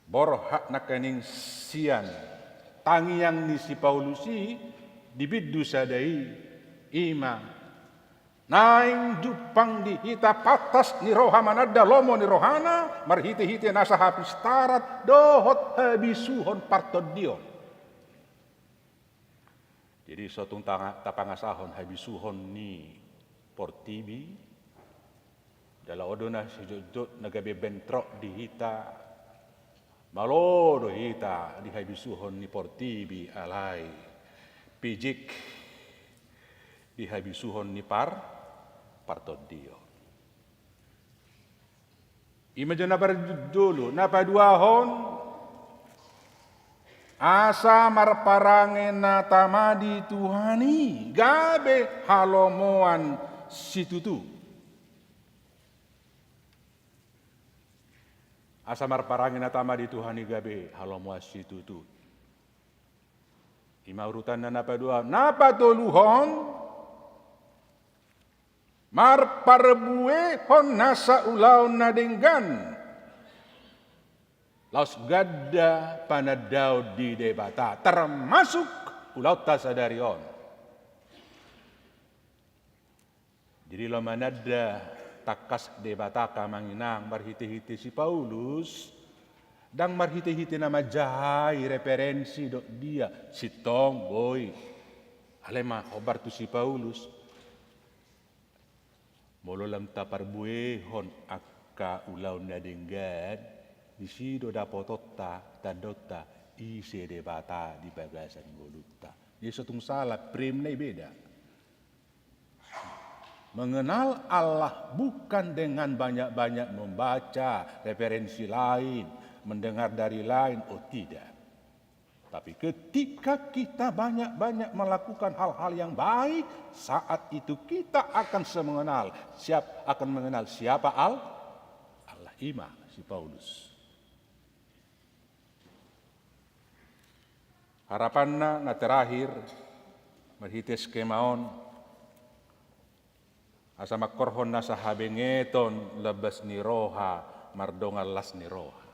borhat nangkining sian tangiang ni si Paulus i di bindu sada i, i ma naeng jumpang di hita pantas ni roha mananda lomo ni rohana, marhitehite nasa hapistaran dohot habisuhon partondion. Jadi so tung tanga-, tapangasahon habisuhon ni portibi, jala on do na sijotjot na gabe bentrok di hita, malo do hita di habisuhon ni portibi alai pijik di habisuhon ni par-, partondion. I ma jo na parjolo, na paduahon, asa marparange na tama di Tuhan i gabe halomoan situtu. Asa marparange na tama di Tuhan i gabe halomoan situtu. I ma urutanna na paduahon. Na patoluhon, marparbuehon nasa ulaon na denggan laos ganda panandaon di Debata, termasuk ulaonta sadari on. Jadi laho mananda tangkas Debata, amang inang, marhitehite si Paulus, ndang marhitehite na manjahai referensi dohot dia, sintong boi. Alai ma hombar tu si Paulus, molo lam taparbuehon angka ulaon na denggan, disi do dapotonta, tandaonta, ise Debata di bagasan ngolunta. Jadi so tung sala, frame-na i beda. Mengenal Allah bukan dengan banyak-banyak membaca referensi lain, mendengar dari lain, oh tidak. Tapi ketika kita banyak-banyak melakukan hal-hal yang baik, saat itu kita akan semengenal siap-, akan mengenal siapa Al-, Allah. I ma si Paulus. Harapanna na terakhir, marhite skema on, asa mangkorhon nasa habengeton, lambas ni roha, mardongan las ni roha.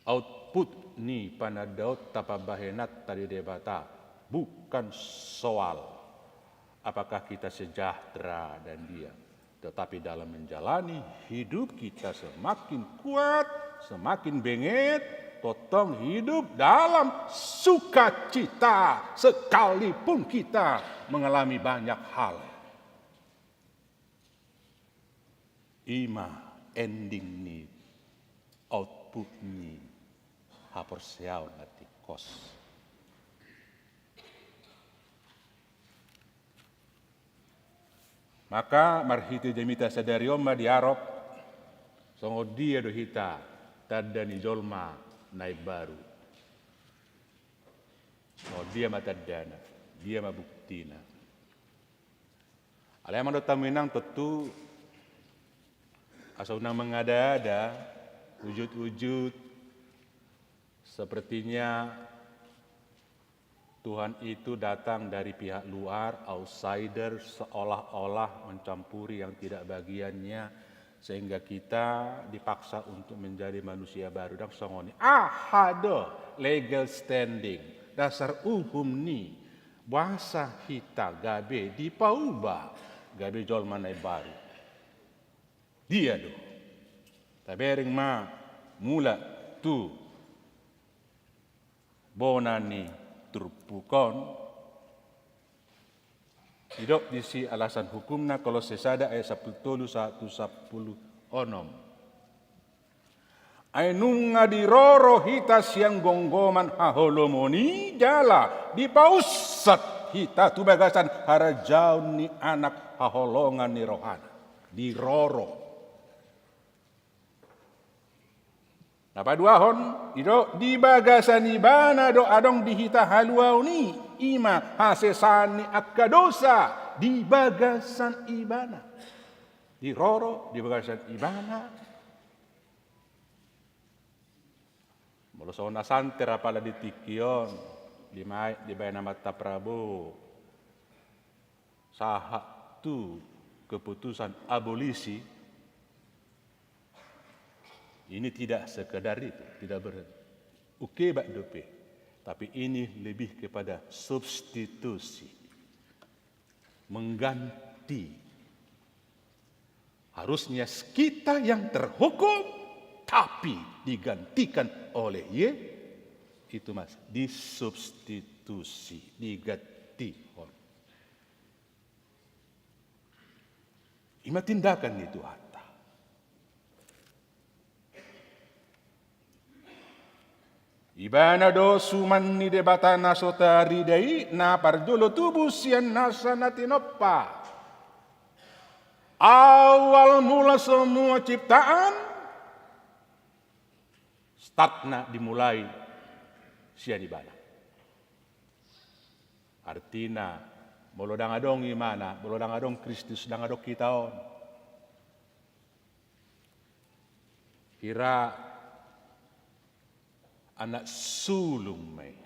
Output ni panandaonta, pambahenanta di Debata bukan soal apakah kita sejahtera dan diam, tetapi dalam menjalani hidup kita semakin kuat, semakin benget, tongtong hidup dalam sukacita sekalipun kita mengalami banyak hal. I ma ending ni, output ni haporseaon na tingkos. Maka marhite jamita sadari on ma diarop, songon dia do hita tanda ni jolma na imbaru. Songon dia ma tandana, dia ma buktina. Alai amang dohot hamu inang, tontu asa unang mengada-ada ujut-ujut sepertinya Tuhan itu datang dari pihak luar, outsider, seolah-olah mencampuri yang tidak bagiannya, sehingga kita dipaksa untuk menjadi manusia baru. Ndang songon i. Aha do legal standing, dasar uhum ni boasa hita gabe dipauba, gabe jolma na imbaru? Dia do? Tabereng ma mulak tu bona ni turpuk on. Didok disi alasan hukumna, Kolose sada ayat sampulu tolu sahat tu sampulu onom. Ai nunga diroro hita sian gomgoman haholomon i jala dipausat hita tu bagasan harajaon ni Anak haholongan ni rohana. Diroro. Na paduahon, didok, di bagasan Ibana do adong di hita haluaon i, i ma hasesaan ni angka dosa di bagasan Ibana. Diroro di bagasan Ibana. Molo songon na santer apala di tingki on, di ma-, dibaen amanta Prabowo sahat tu keputusan abolisi, ini tidak sekedar itu, tidak berhenti. Oke, bak dope. Tapi ini lebih kepada substitusi. Mengganti. Harusnya kita yang terhukum, tapi digantikan oleh Ye-, itu, Mas, disubstitusi, diganti. I ma tindakan ni Tuhanta. Ibana do suman ni Debata na so tarida i, na parjolo tubu sian nasa na tinompa. Awal mula semua ciptaan, startna dimulai sian Ibana. Artina, molo ndang adong Ibana, molo ndang adong Kristus, ndang adong hita on. Hira anak sulung ma i,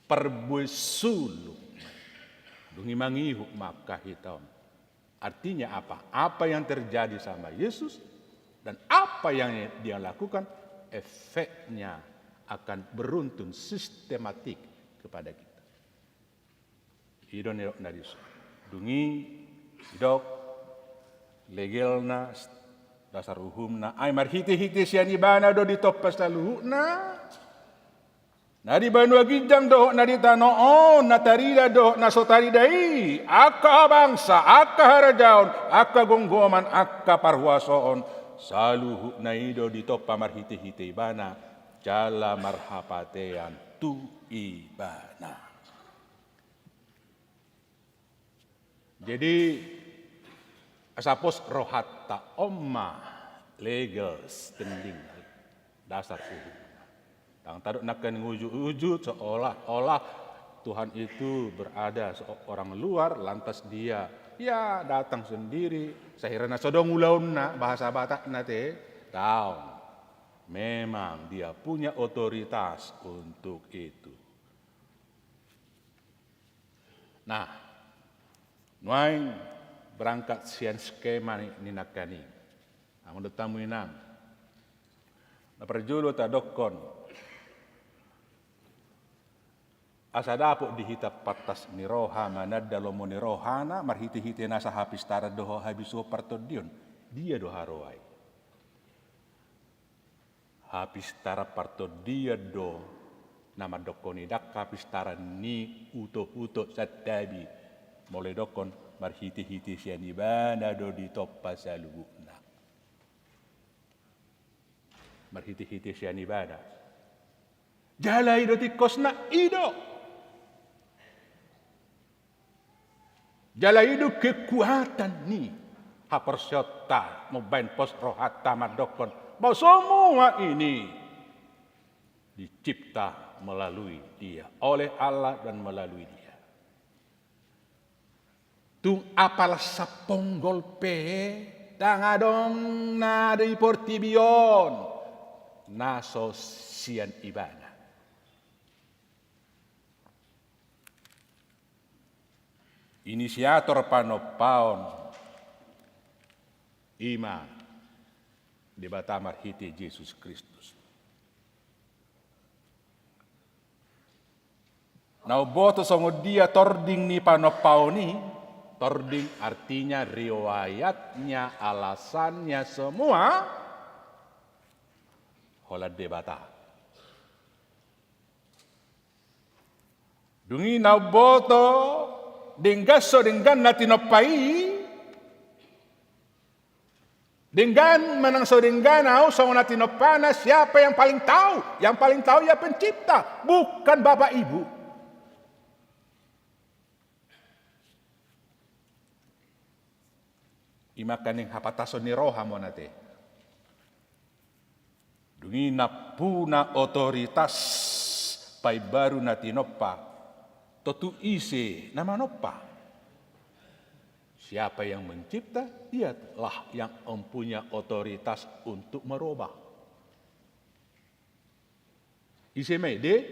parbue sulung ma i. Dung i mangihut ma angka hita on. Artinya apa? Apa yang terjadi sama Yesus dan apa yang Dia lakukan, efeknya akan beruntun sistematik kepada kita. I do na didok na dison. Dung i didok, legelna, dasar uhumna, ai marhite-hite sian Ibana do ditompa saluhutna. Na di banua ginjang dohot na di tano on, na tarida dohot na so tarida i, angka habangsa, angka harajaon, angka gomgoman, angka parhuasoon, saluhutna i do ditompa marhite-hite Ibana, jala marhapatean tu Ibana. Jadi, asa pos rohanta on ma legal standing, dasar uhum. Ndang tadok nangkaning ujut-ujut, seolah-olah Tuhan itu berada se-, orang luar, lantas Dia, ya, datang sendiri. Sahira na so adong ulaonna, bahasa Batakna te, daong. Memang Dia punya otoritas untuk itu. Nah, nuaeng berangkat sian skema ni, ni nangkaning. Amang dohot hamu inang, na parjolo tadokkon, asa dapot di hita pantas ni roha mananda lomo ni rohana marhite-hite nasa hapistaran dohot habisuhon partondion. Dia do haroa i? Hapistaran partondion do na mandokkon i, ndang hapistaran ni utok-utok, santabi. Molo didokkon marhite-hite sian Ibana do ditompa saluhutna. Marhite-hite sian Ibana. Jala i do tingkosna, i do. Jala i do kekuatan ni haporseaonta mambaen pos rohanta mandokkon bahwa semua ini dicipta melalui Dia, oleh Allah dan melalui Dia. Tung apala saponggol pe, ndang adong na di portibi on na so sian Ibana. Inisiator panompaon i ma Debata marhite Jesus Kristus. Na umboto songon dia tording ni panompaon i, tording artinya riwayatnya, alasannya semua holan Debata. Dung i na umboto denggan so denggan na tinompa i, denggan manang so denggan au songon na tinompana, siapa yang paling tahu? Yang paling tahu ya pencipta, bukan bapak ibu. I ma nangkaning hapantason ni roha mona te. Dung i nampuna otoritas paimbaru na tinompa, tontu ise na manompa? Siapa yang mencipta, dialah yang mempunyai otoritas untuk merubah. Ise ma i? De-,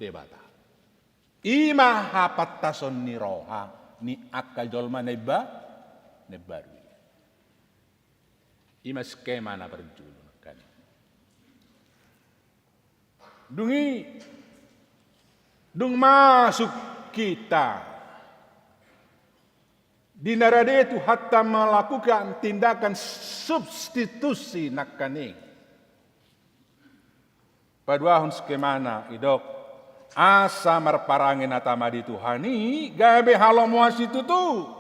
Debata. I ma hapantason ni roha ni angka jolma na imba-, na imbaru i. I ma skema na parjolo nangkaning. Dung i, dung masuk hita di na rade Tuhanta melakukan tindakan substitusi nangkaning, paduahon skemana, didok asa marparange na tama di Tuhan i gabe halomoan situtu.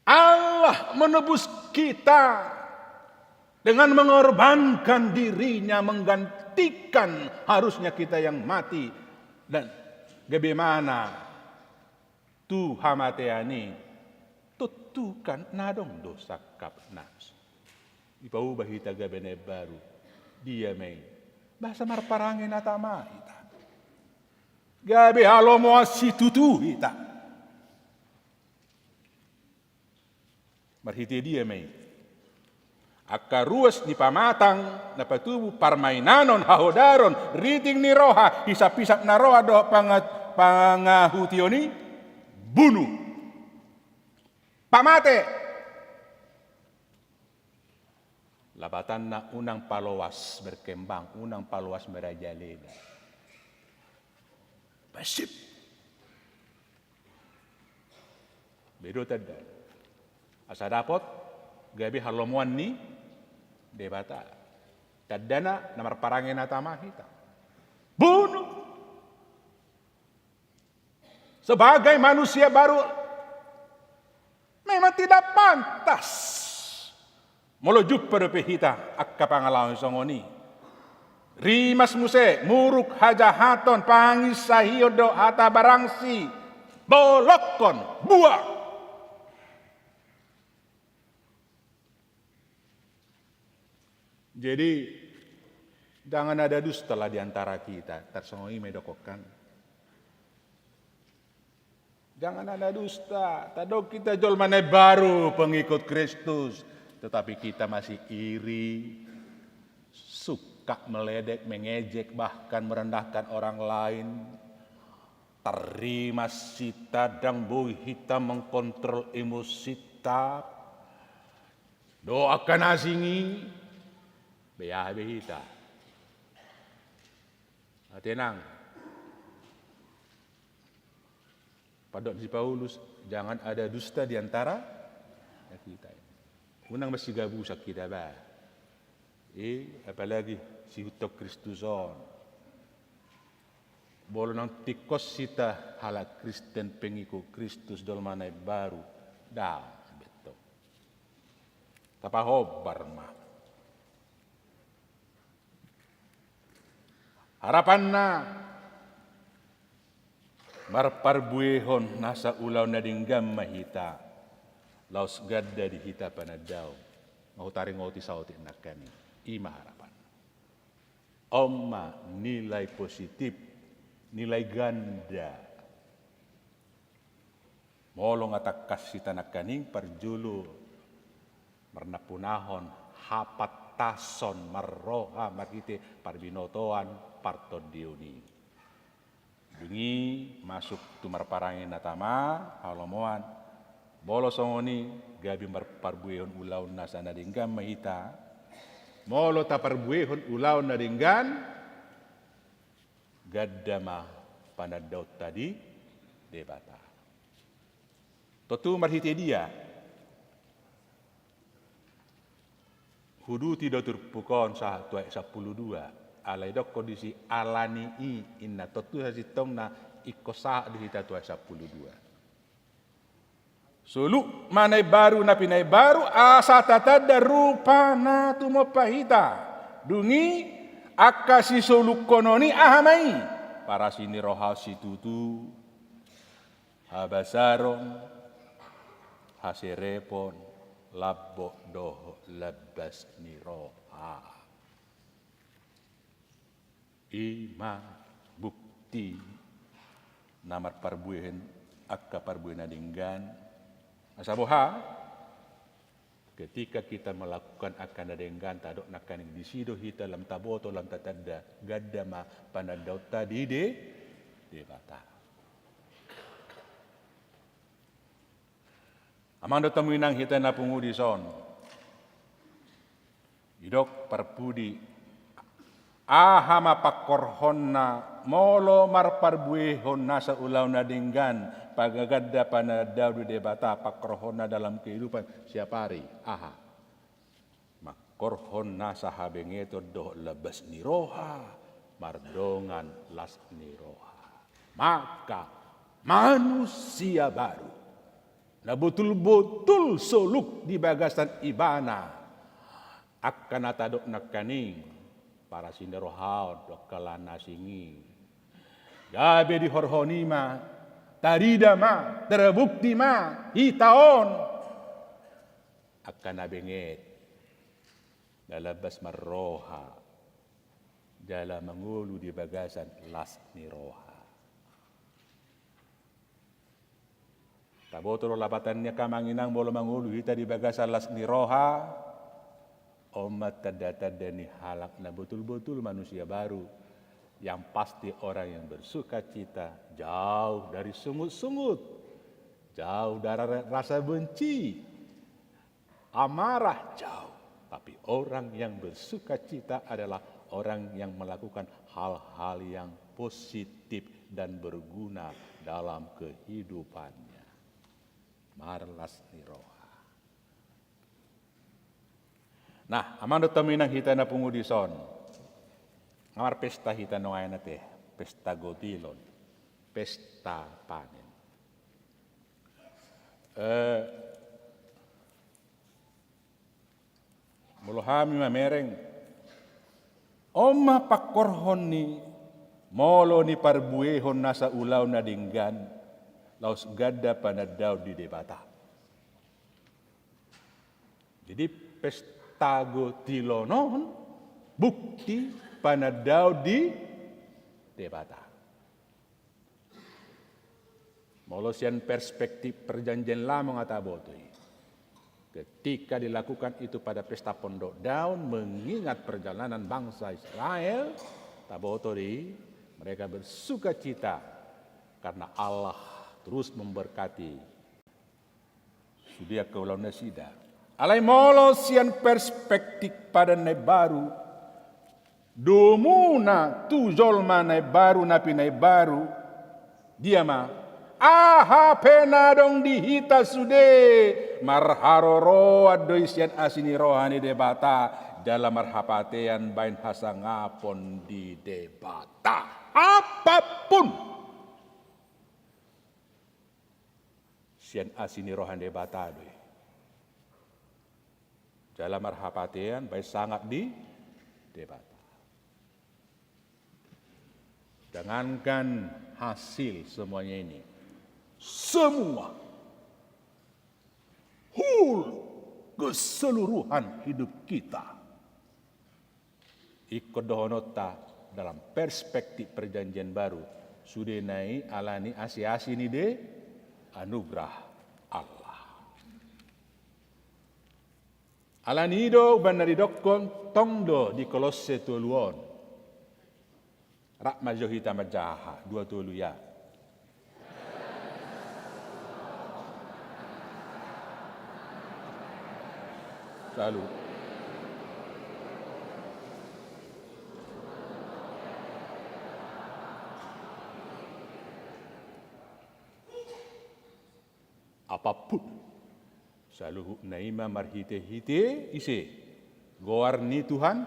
Allah menebus kita dengan mengorbankan dirinya, menggantikan harusnya kita yang mati. Dan gabe ma na tu hamatean i, tontu kan na adong do sangkapna. Dipauba hita gabe na imbaru. Dia ma i? Ba asa marparange na tama hita, gabe halomoan situtu hita. Marhite dia ma i? Angka ruas ni pamatang na patubu, parmainanon, hahodaron, riting ni roha, hisaphisap na roa dohot panga-, pangahution i, bunuh. Pamate. Lapatanna unang paloas berkembang, unang paloas merajalela. Pasip. Be do tanda. Asa dapot gabe halomoan ni Debata. Tandana na marparange na tama hita. Bunuh. Sebagai manusia baru, memang tidak pantas molo jumpa dope hita angka pangalaho songon i. Rimas muse, muruk hajahaton, panginsahion dohot hata barangsi, bolongkon, buang. Jadi, jangan ada dusta lah di antara kita. Tarsongon i ma didok kan. Jangan ada dusta. Tadok hita jolma na baru, pengikut Kristus, tetapi kita masih iri, suka meledek, mengejek, bahkan merendahkan orang lain. Tarrimas hita, ndang boi hita mengkontrol emosinta. Dohot angka na asing i, be aha be hita? Ah, tenang. Pandok ni si Paulus, jangan ada dusta di antara kita. Unang marsigabusan hita ba. Eh, apalagi siihuthon Kristus on. Molo naung tingkos hita halak Kristen, pengikut Kristus, jolma na baru, ndang bettong. Tapahombar ma. Harapanna, marparbuehon nasa ulaon na denggan ma hita, laos ganda di hita panandaon. Nga hutaringoti saotik nangkaning. I ma harapanna. On ma nilai positif, nilai ganda. Molo nga tangkas hita nangkaning, parjolo marnampunahon hapat tason marroha marhite parbinotoan partondion i. Dung i masuk tu marparange na tama, halomoan. Molo songon i, gabe marparbuehon ulaon nasa na denggan ma hita. Molo taparbuehon ulaon na denggan, ganda ma panandaonta di Debata. Tontu marhite dia? Huduti do turpuk on sahat tu ayat sampulu dua. Alai didokkon disi alani i, inna tontu sasintongna ingkon sahat do hita tu ayat sampulu dua. Soluk ma na imbaru na pinaimbaru, asa tatanda rupa na tumompa hita. Dung i, angka sisolukhonon i aha ma i? Parasi ni roha situtu, habasaron, haserepon, lambok dohot lambas ni roha. I ma bukti na marparbuehon angka parbue na denggan. Asa boha? Ketika kita melakukan angka na denggan, tadok nangkaning disi do hita lam taboto, lam tatanda, ganda ma panandaonta di De-, Debata. Amang dohot hamu inang, hita na pungu dison. Didok parpudi, aha ma pangkorhonna molo marparbuehon nasa ulaon na denggan, pagaganda panandao di Debata, pangkorhonna dalam kehidupan siap ari? Aha? Mangkorhon nasa habengeton dohot lambas ni roha, mardongan las ni roha. Maka manusia baru, na botul-botul soluk di bagasan ibana. Angka na tadok nangkaning, parasi ni roha on dohot angka na asing i, gabe dihorhon i ma, tarida ma, terbukti ma, hita on angka na benget, na lambas marroha, jala mangolu di bagasan las ni roha. Taboto do lapatanna, angka amang inang, molo mangolu hita di bagasan las ni roha, on ma tanda-tanda ni halak na botul-botul manusia baru, yang pasti orang yang bersukacita, jauh dari sungut-sungut, jauh dari rasa benci, amarah, jauh. Tapi orang yang bersukacita adalah orang yang melakukan hal-hal yang positif dan berguna dalam kehidupannya. Marlas ni roha. Nah, amang dohot hamu inang, hita na pungu dison, nga marpesta hita nuaeng ate, pesta gotilon, pesta panen. Eh, molo hami mamereng, on ma pangkorhon ni molo niparbuehon nasa ulaon na denggan, laos ganda panandaon di Debata. Jadi, pesta gotilon on bukti panandaon di Debata. Molo sian perspektif Perjanjian Lama nga taboto i. Ketika dilakukan itu pada pesta pondok daun, mengingat perjalanan bangsa Israel, taboto do i, mereka bersukacita karena Allah terus memberkati sude angka ulaon nasida. Alai molo sian perspektif padan na imbaru, domuna tu jolma na imbaru na pinaimbaru, dia ma, aha pe na adong di hita sude, marharoroan do i sian asi ni roha ni Debata, jala marhapatean baen hasangapon di Debata. Apapun. Sian asi ni roha ni Debata do i. Jala marhapatean baen sangap di Debata. Jangankan hasil semuanya ini, semua, whole, keseluruhan hidup kita, ingkon dohononta dalam perspektif Perjanjian Baru, sudena i alani asi-asi ni Debata, anugerah Allah. Alani i do umbahen na didokkon tong do di Kolosse tolu on. Rap ma jo hita manjaha, dua tolu ya. Saluhut. Apapun. Saluhutna i ma marhite-hite ise? Goar ni Tuhan.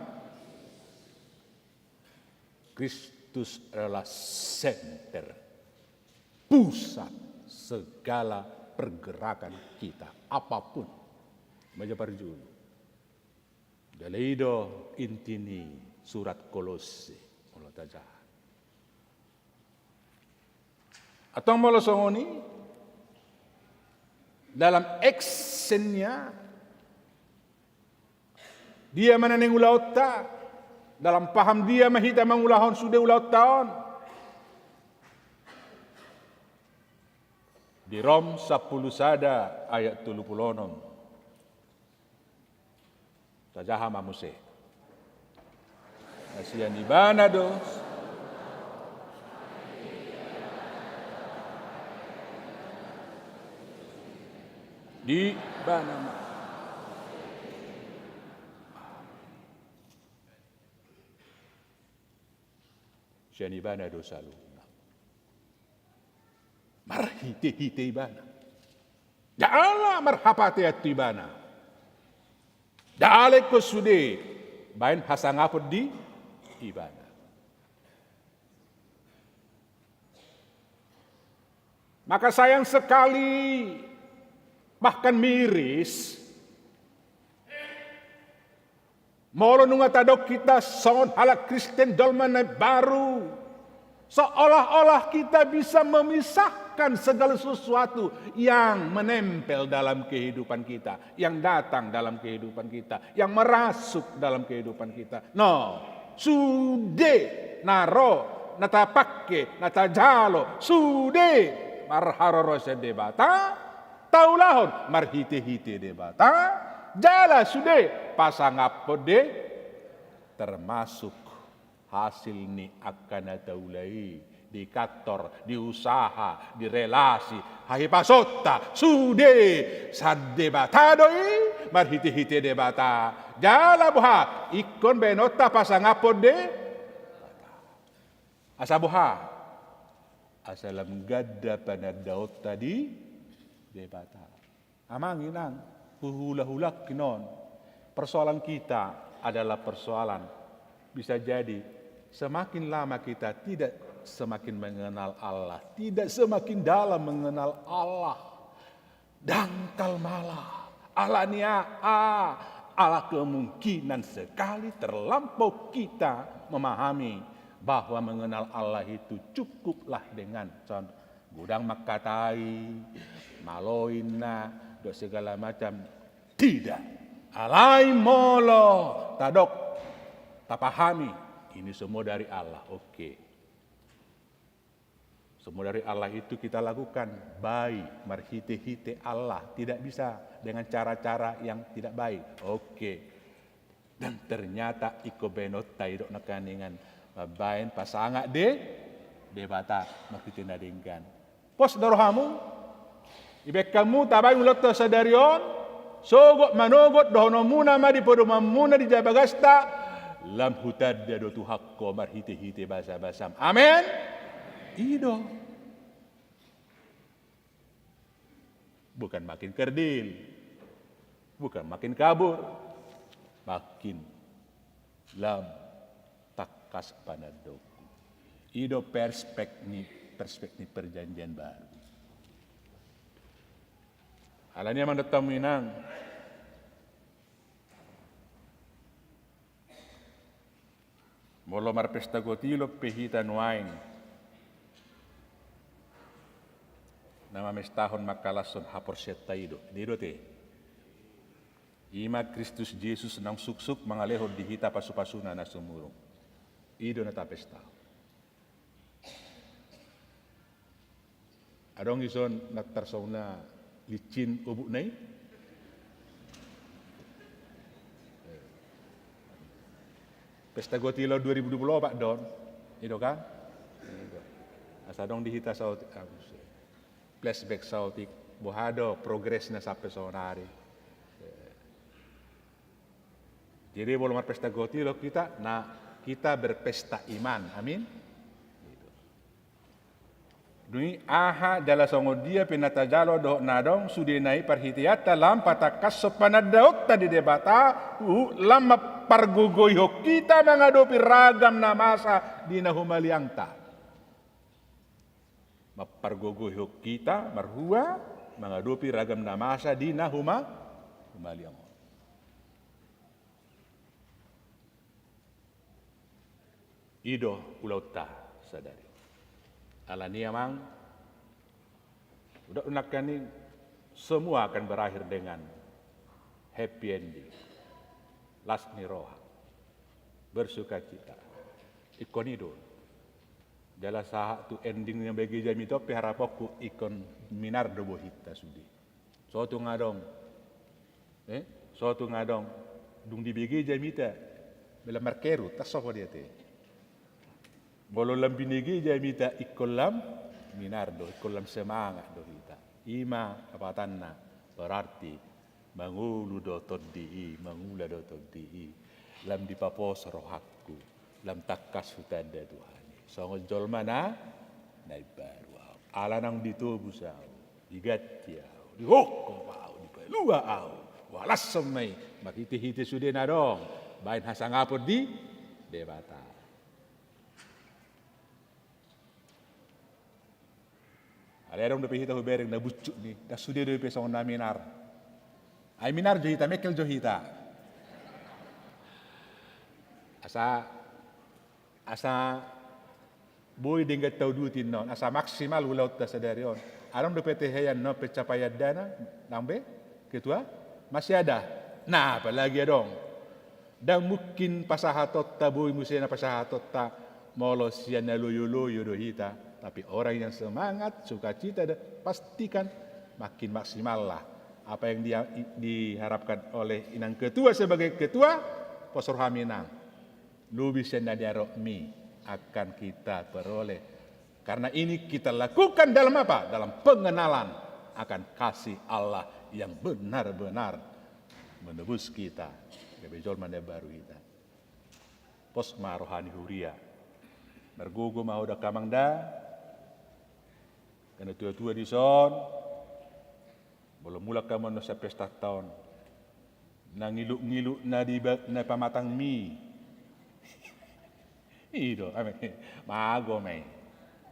Kristus adalah senter, pusat segala pergerakan kita, apapun. Maja parjolo. Jala i do inti ni surat Kolosse, molo tajaha. Antong molo songon i, dalam actionnya, dia ma na naeng ulaonta, dalam paham dia ma hita mangulahon sude ulaonta on. Di Rom sampulu sada ayat tolu pulu onom. Tajaha ma muse. Sian ibana do. Di ibana ma. Sian ibana do saluhutna. Marhite-hite ibana. Jala marhapatean tu ibana. Jala ingkon sude baen hasangapon di ibana. Maka sayang sekali, bahkan miris, molo nunga tadok hita songon halak Kristen jolma na baru, seolah-olah kita bisa memisahkan segala sesuatu yang menempel dalam kehidupan kita, yang datang dalam kehidupan kita, yang merasuk dalam kehidupan kita. No, sude na ro, na tapangke, na tajalo, sude marharoroan sian Debata, taulahon marhite-hite Debata, jala sude pasangaphon Debata, termasuk hasil ni angka na taula i di kantor, di usaha, di relasi, hahipason-ta, sude sian Debata do i, marhite-hite Debata. Jala boha, ingkon baenonta pasangaphon Debata. Asa boha? Asa lam ganda panandaonta di Debata. Amang inang, huhula-hulangki non. Persoalan kita adalah persoalan, bisa jadi semakin lama kita tidak semakin mengenal Allah, tidak semakin dalam mengenal Allah. Dangkal malah, alani aha? Ala kemungkinan sekali terlampau kita memahami bahwa mengenal Allah itu cukuplah dengan con-, godang mangkatai, malo inna, dohot segala macam. Tidak. Alai molo tadok, tapahami, ini semua dari Allah, oke. Semua dari Allah itu kita lakukan baik, marhite-hite Allah, tidak bisa dengan cara-cara yang tidak baik. Oke. Dan ternyata ingkon baenonta i, dok nangkiningan, mambaen pasangap De-, Debata marhite na denggan. Pos do rohamu? Dibaen hamu tabaen ulaonta sadari on, sogot manogot dohononmuna ma di podomanmuna di jae bagasta, lam hutanda do Tuhan ho marhite-hite basa-basam. Amen. I do. Bukan makin kerdil, bukan makin kabur, makin lam tangkas panandaonku. I do perspektif, perspektif perjanjian baru. Alani i amang dohot inang, molo marpesta gotilon pe hita nuaeng, na mamestahon mangkalashon haporseaonta i do, i do te. I ma Kristus Jesus naung suksuk mangalehon di hita pasu-pasuna na sumurung. I do na tapestahon. Adong dison na tarsongon na licin obukna i? Pesta Gotilon dua ribu dua puluh opat do on. I do kan? I do. Asa adong di hita saotik, ah, buset. Flashback saotik, boha do progresna sampe sonari. Jadi molo marpesta Gotilon hita, na, kita berpesta iman. Amin. Dung i aha jala songon dia pe na tajalo dohot na adong, sudena i parhiteanta lam patangkashon panandaonta di Debata, lam mampargogoihon hita mangadopi ragam na masa di na humaliangta. Mampargogoihon hita marhua mangadopi ragam na masa di na huma-, humaliang on. I do ulaonta sadari. Alani i amang, udah unangkan i, semua akan berakhir dengan happy ending. Las ni roha. Bersukacita. Ingkon i do. Jala sahat tu ending na bege jamita on pe haraponku ingkon minar do bohinta sude. So tung adong. Eh? So tung adong. Dung dibege jamita. Bela markerut, tas sopo dia te. Molo lam binege jamita ingkon lam minar do, ingkon lam semangat do hita. I ma hapatanna, berarti mangolu do tondi i, mangula do tondi i. Lam dipapos rohangku, lam tangkas hutanda Tuhan i. Songon jolma na, na imbaru ahu. Ala naung ditobus ahu, diganti ahu, dihophop ahu, dipalua ahu. Hualashon ma i, marhitehite sude na adong, baen hasangapon di Debata. Alai adong dope hita hubereng na bucuk ni, na sude dope songon na minar. Ai minar jo hita, mengkel jo hita. Asa, asa boi denggan tauduti annon, asa maksimal ulaonta sadari on. Adong dope tehean annon pencapaian dana, nang be, ketua? Masih ada? Nah, apalagi adong. Ndang mungkin pasahatonta boi muse na pasahatonta molo sian na loyo-loyo do hita. Tapi orang yang semangat, sukacita, dan pastikan makin maksimal lah apa yang dia, diharapkan oleh inang ketua sebagai ketua, pos roham inang. Lobi sian na niarapmi akan kita peroleh. Karena ini kita lakukan dalam apa? Dalam pengenalan akan kasih Allah yang benar-benar menebus kita. Gabe jolma na baru hita. Pos ma roha ni huria. Margogo ma ho da amang da. Angka na tua-tua dison. Molo mulak hamu annon sian pestanta on. Na ngiluk-ngiluk na di ba-, na pamatangmi. I do, ame, mago ma i.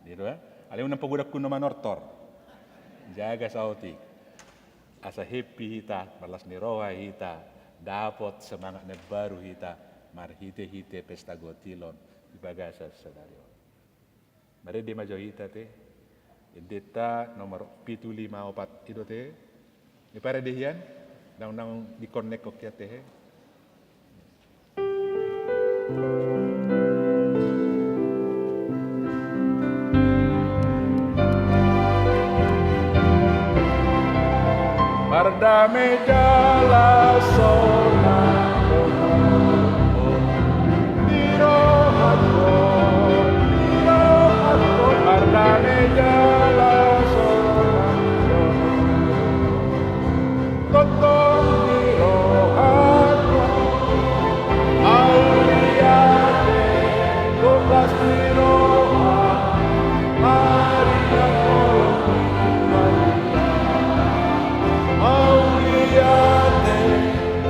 I do, eh? Alai unang pagodangkon na manortor. Jaga saotik. Asa happy hita, marlas ni roha hita, dapot semangat na baru hita, marhite-hite pesta Gotilon di bagasan sadari on. Marende ma jo hita te. Endenta nomor pitu lima opat i do te. Ni parende hian, naung, naung di-connect-hon hian te he. Mardame jala sonang di rohangku, di rohangku, mardame jala sonang tongtong di rohangku. Mauliate, golas ni roha, maringan holong. Mauliate,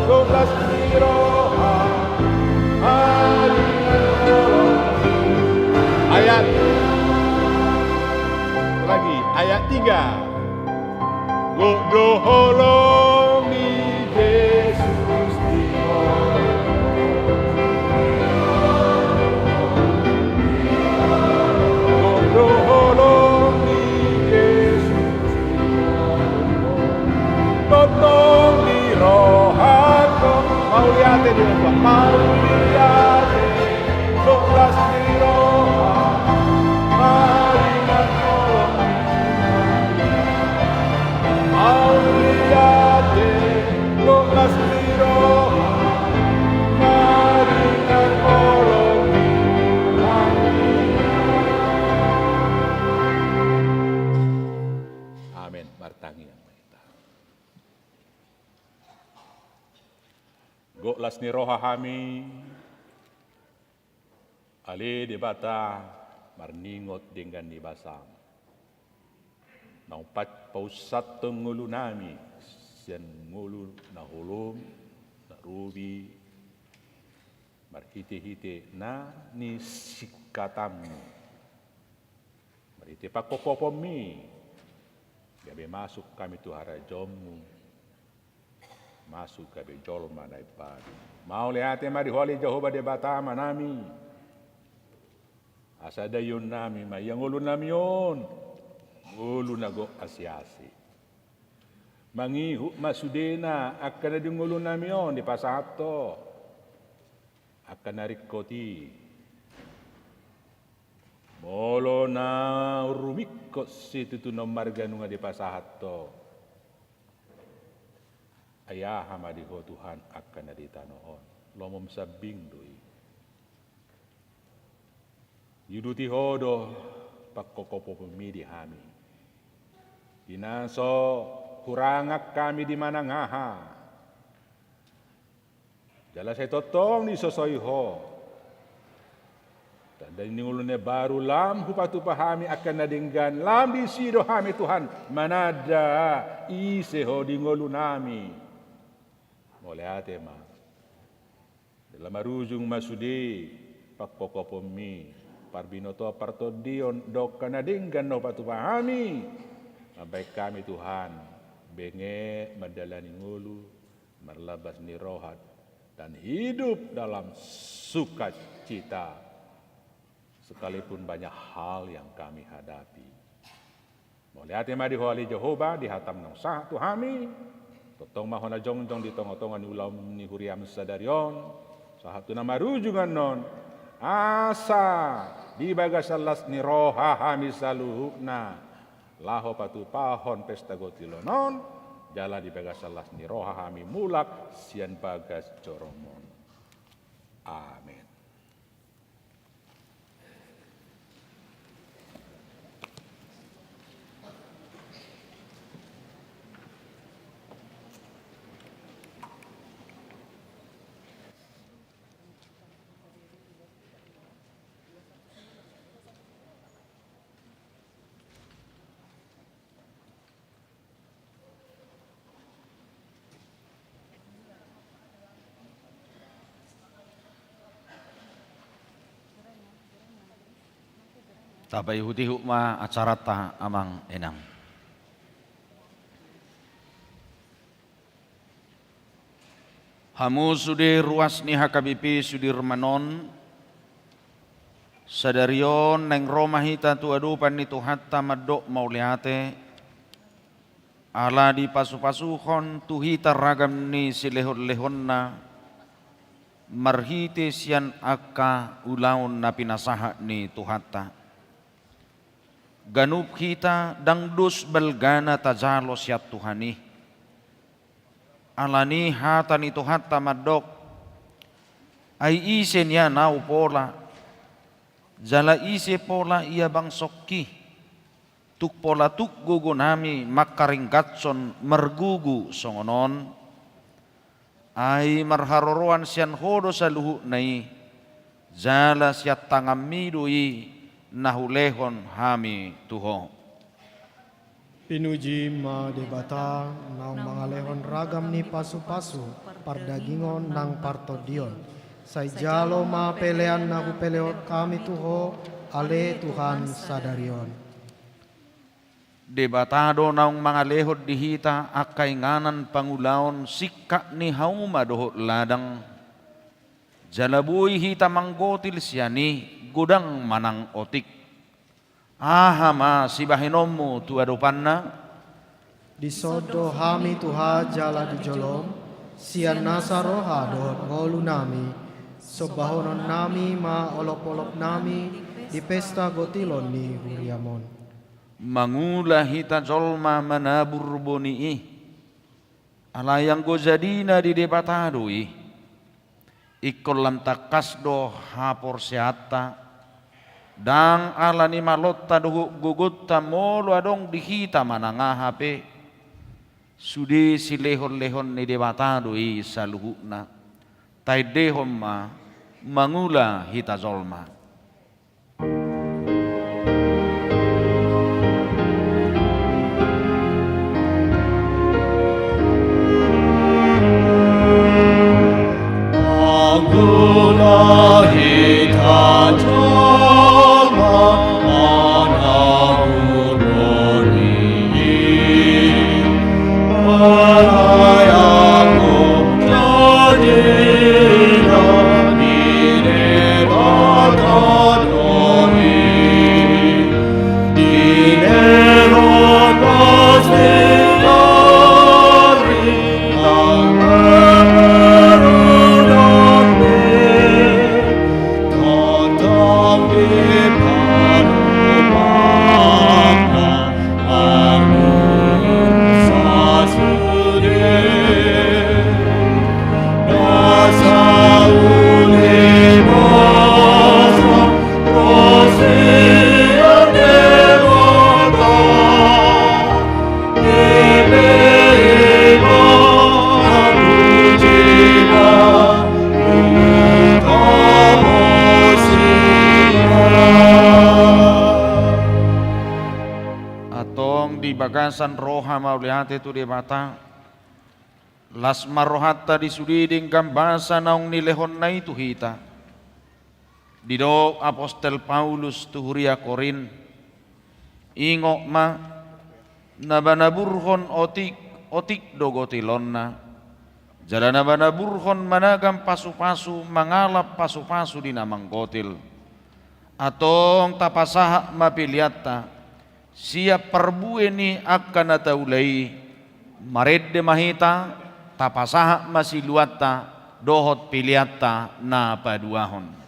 golas ni roha, maringan holong. Ayat lagi, ayat tiga. Gok do holong ni Jesus di ngolunta. Gok do holong ni Jesus di ngolunta. Tongtong di rohangku. Mauliate di roha. Mauliate. Golas ni roha. Maringan holong. Las ni roha hami, ale Debata, marningot denggan ni basam. Naung pa-, paussathon ngolunami sian ngolu na holom, na robi, marhite-hite na nisingkatanmu. Marhite pangkophoponmi, gabe masuk hami tu harajaonmu, masuk gabe jolma na imbaru. Mauliate ma di Ho ale Jahowa Debata Amanami. Asa daionnami ma ia ngolunami on, ngolu na gok asi-asi. Mangihut ma sudena angka na di ngolunami on dipasahat Ho. Angka na ringkot i, molo na rumingkot situtu na marga nunga dipasahat Ho. Ai aha ma di Ho Tuhan angka na di tano on? Lomom sambing do i. Diuduti Ho do pangkophoponmi di hami. Di na so hurangan hami di manang aha, jala sai tongtong disosoi Ho. Tanda ni ngolu na imbaru, lam hupatupa hami angka na denggan, lam disi do hami Tuhan mananda ise Ho di ngolunami. Mauliate ma. Jala marujung ma sude pangkophoponmi, parbinotoan, partondion dohot angka na denggan na hupatupa hami. Mambahen hami Tuhan benget mandalani ngolu, marlambas ni roha, dan hidup dalam sukacita sekalipun banyak hal yang kami hadapi. Mauliate ma di Ho ale Jahowa di hatam naung sahat tu hami. Tongtong ma Ho na jongjong di tongatonga ni ulaon ni huriam sadari on, sahat tu na marujung annon, asa di bagasan las ni roha hami saluhutna laho patupahon pesta gotilon on, jala di bagasan las ni roha hami mulak sian bagas joroMon. Amen. Tapaihutihut ma acaranta, amang inang. Hamu sude ruas ni H K B P Sudirman on, sadari on naeng ro ma hita tu adopan ni Tuhanta mandok mauliate, ala dipasupasuhon tu hita ragam ni silehonlehonna, marhite sian angka ulaon na pinasahat ni Tuhanta. Ganup hita ndang dos balgana tajalo sian Tuhan i. Alani hata ni Tuhanta mandok, ai ise nian ahu pola, jala ise pola ia bangsongki, tung pola tuk gogonami mangkaringgatshon margogo songon on. Ai marharoroan sian Ho do saluhutna i, jala sian tanganmi do i na hulehon hami tu Ho. Pinuji ma Debata, naung mangalehon ragam ni pasupasu pardagingon nang partondion. Sai jalo ma pelean na hupelehon hami tu Ho, ale Tuhan sadari on. Debata do naung mangalehon di hita angka inganan pangulaon singkat ni hauma dohot ladang. Jala boi hita manggotil sian i godang manang otik. Aha ma sibahenonmu tu adopanna? Dison do hami Tuhan jala di jolom, sian nasa roha dohot ngolunami, sombahononnami ma olopolopnami di pesta gotilon ni huriam on. Mangula hita jolma manabur boni i. Alai anggo jadina di Debata do i. Ingkon lam tangkas do haporseaanta, ndang ala ni malonta dohot gogonta molo adong di hita manang aha pe. Sude silehonlehon ni Debata do i saluhutna. taendehon ma mangula hita jolma. Antong di bagasan roha mauliate tu Debata, las ma rohanta di sude denggan basa naung nilehonna i tu hita. Didok apostel Paulus tu huria Korint, ingot ma, na manaburhon otik, otik do gotilonna, jala na manaburhon managam pasupasu mangalap pasupasu di na manggotil. Antong tapasahat ma peleanta, sian parbue ni angka na taula i, marende ma hita, tapasahat ma siluanta, dohot peleanta na paduahon.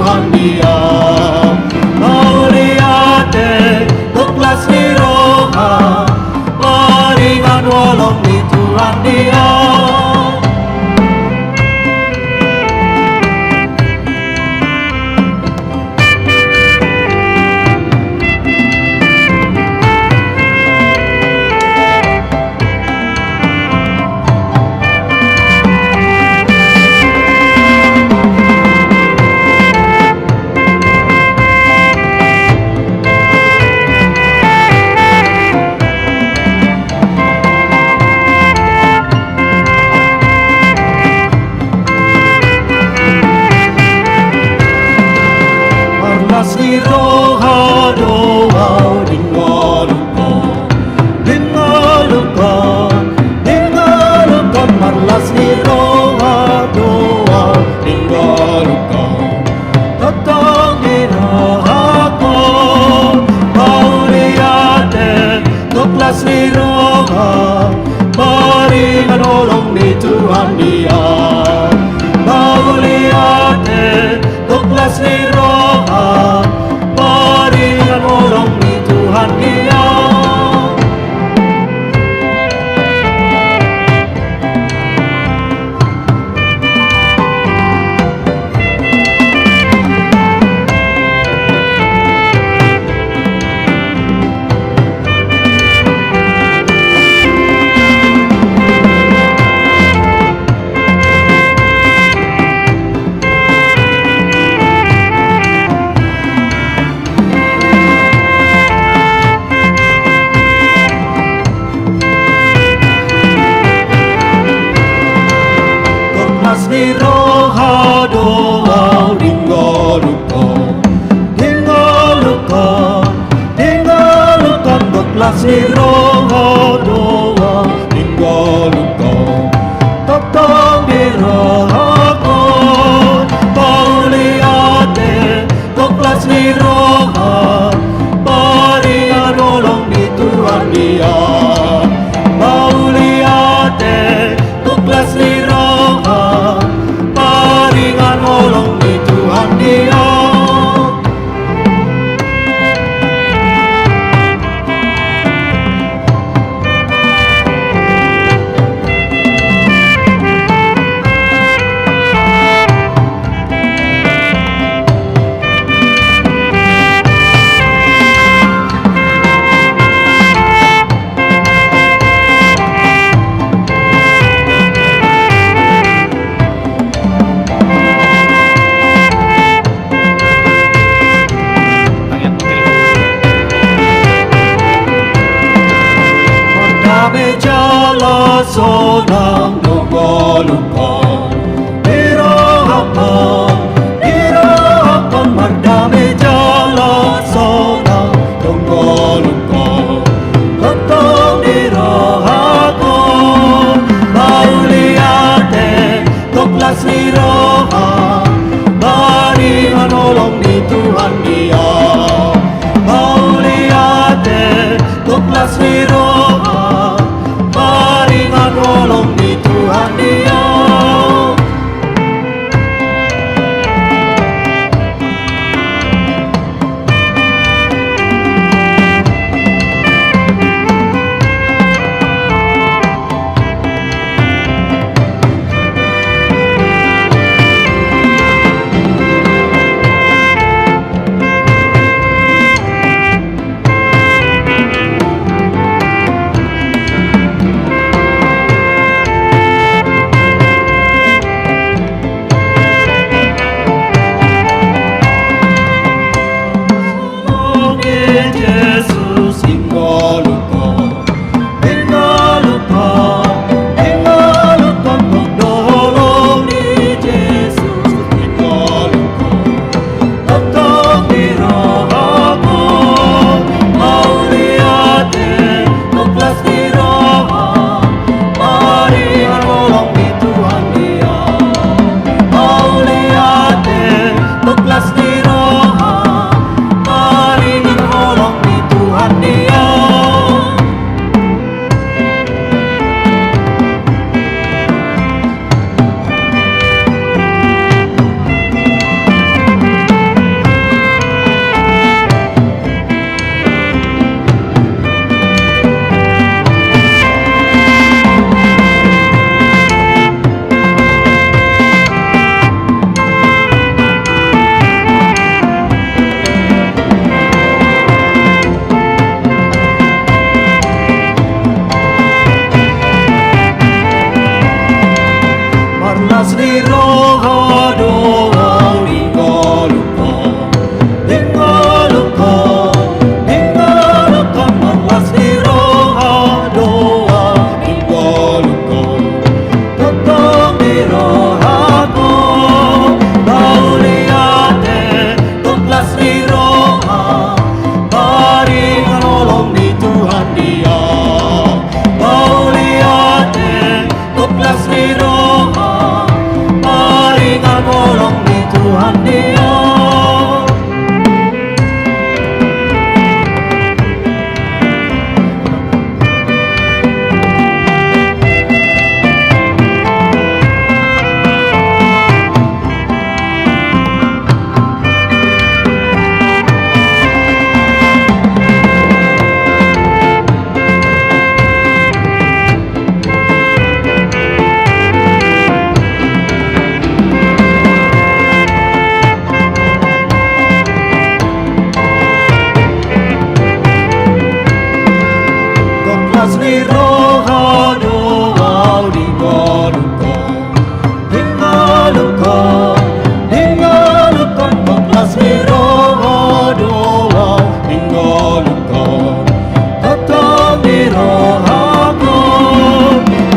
Tuhan dia. Mauliate, toklas ni roha, maringan holong di Tuhan dia. Marlas ni roha do au di ngolungku, di ngolungku, di ngolungku. Marlas ni roha do au di ngolungku, tongtong di rohangku. Mauliate, toklas ni roha, maringan holong di Tuhan dia. Mauliate, toklas ni roha, maringan holong di Tuhan dia. Toklas ni roha do au di ngolungku, di ngolungku, di ngolungku. Toklas ni roha do au di ngolungku, tongtong di rohangku. Mauliate, toklas ni roha, maringan holong di Tuhan dia. Mauliate, toklas ni roha, maringan holong di Tuhan dia. Mardame jala sonang do ngolungku, di rohangku, di rohangku. Mardame jala sonang do ngolungku, tongtong di rohangku. Mauliate, toklas ni roha, maringan holong di Tuhan dia. Mauliate, toklas ni roha, maringan holong di Tuhan dia. Roha do au di ngolungku, di ngolungku, di ngolungku, marlas ni roha do au di ngolungku. Tongtong di rohangku, mauliate, tongtong las ni roha, maringanon holong ni Tuhan di au. Mauliate, tongtong las ni roha, maringanon holong ni Tuhan di au. Tongtong las ni roha do au di ngolungku, di ngolungku, di ngolungku, tongtong las ni roha do au di ngolungku. Tongtong di rohangku,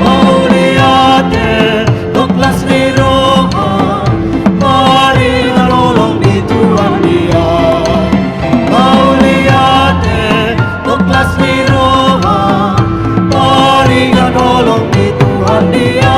mauliate, tongtong las ni roha, maringanon holong ni Tuhan di au. Mauliate, tongtong las ni roha, maringanon holong ni Tuhan di au.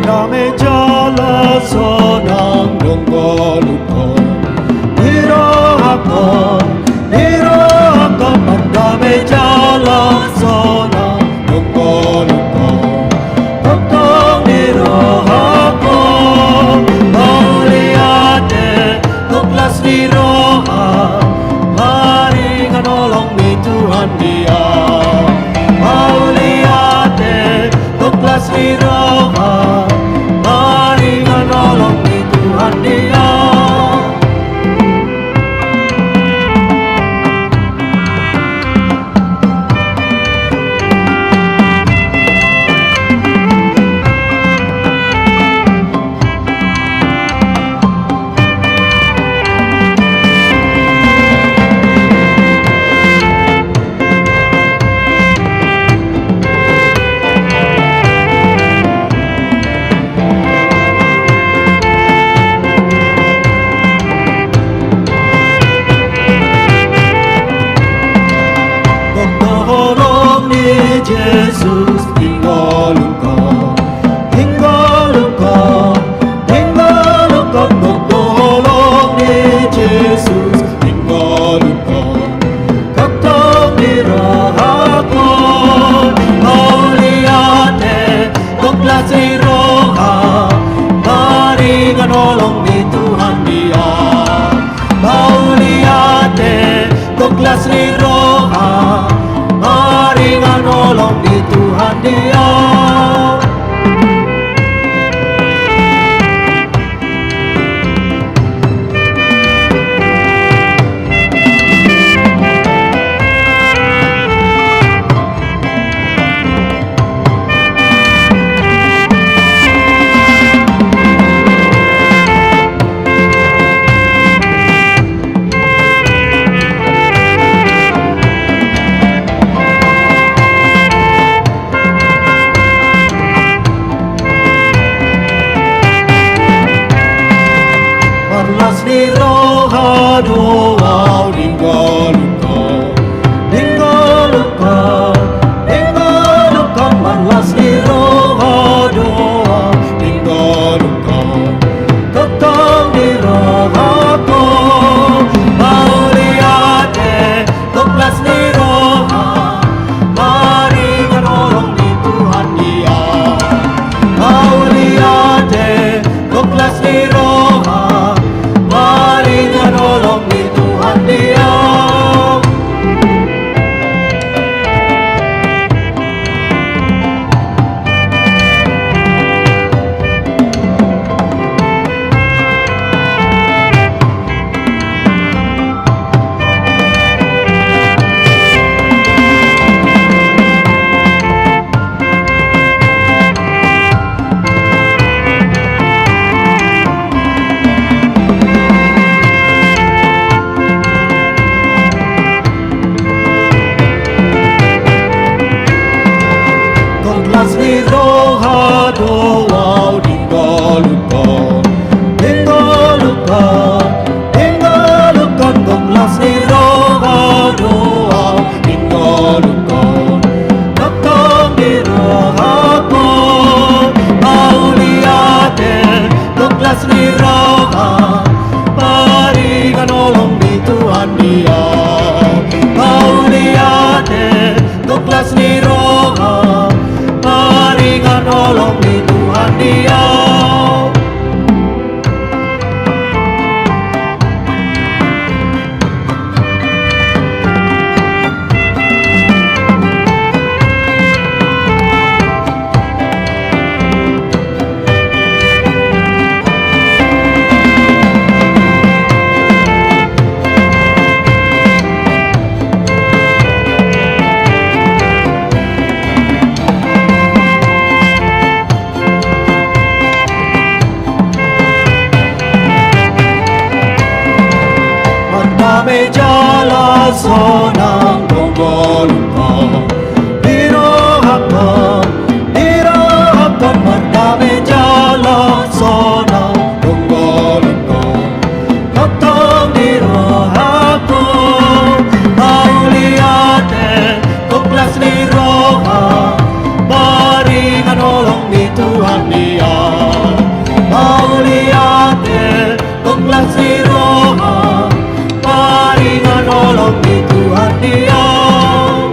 Dame jala sonang do ngolungku, di rohangku, di rohangku, dame jala sonang do ngolungku. Tongtong di rohangku, mauliate, tongtong las ni roha, maringanon holong ni Tuhan di au. Mauliate, tongtong las ni roha, maringanon holong ni Tuhan di au. Tongtong holong ni Jesus di ngolungku, di ngolungku, di ngolungku, tongtong holong ni Jesus di ngolungku. Tongtong di rohangku, mauliate, tongtong las ni roha, maringanon holong ni Tuhan di au. Mauliate, tongtong las ni roha, maringanon holong ni Tuhan di au. Marlas ni roha do au di ngolungku, di ngolungku, di ngolungku, marlas ni roha do au di ngolungku. Tongtong di rohangku, mauliate, tongtong las ni roha, Las ni roha do au di ngolungkon, di ngolungkon, di ngolungkon, gok las ni roha do au di ngolungkon. Tongtong di rohangku mauliate, gok las ni roha, paringan holong ni Tuhan di au. Mauliate, gok las ni roha, paringan holong ni Tuhan di au. Mardame jala sonang do ngolungkon, di rohangkon, di rohangkon, mardame jala sonang do ngolungkon. Tongtong di rohangku mauliate, gok las ni roha, paringan holong ni Tuhan di au. Mauliate, gok las ni roha, paringan holong ni Tuhan di au.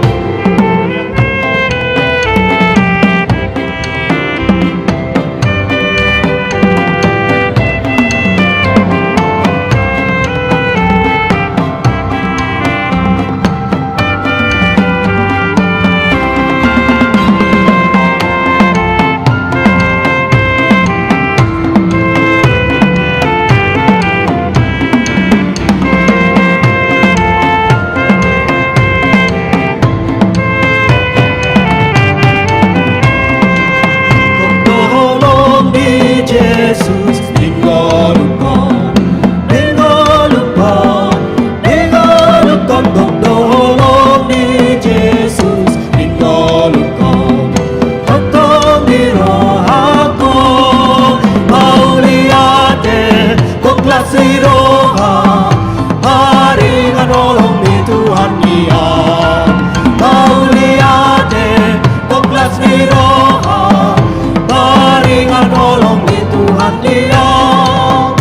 Gok do holong ni Jesus di ngolungkon, di ngolungkon, di ngolungkon, gok do holong ni Jesus di ngolungkon. Tongtong di rohangku mauliate, gok las ni roha, paringan holong ni Tuhan di au. Mauliate, gok las ni roha, paringan holong ni Tuhan di au.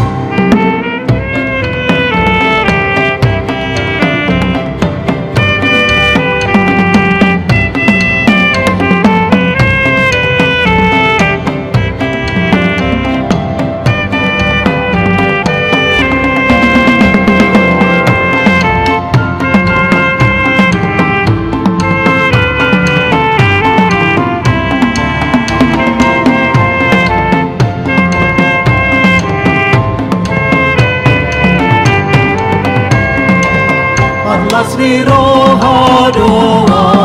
Marlas ni roha do au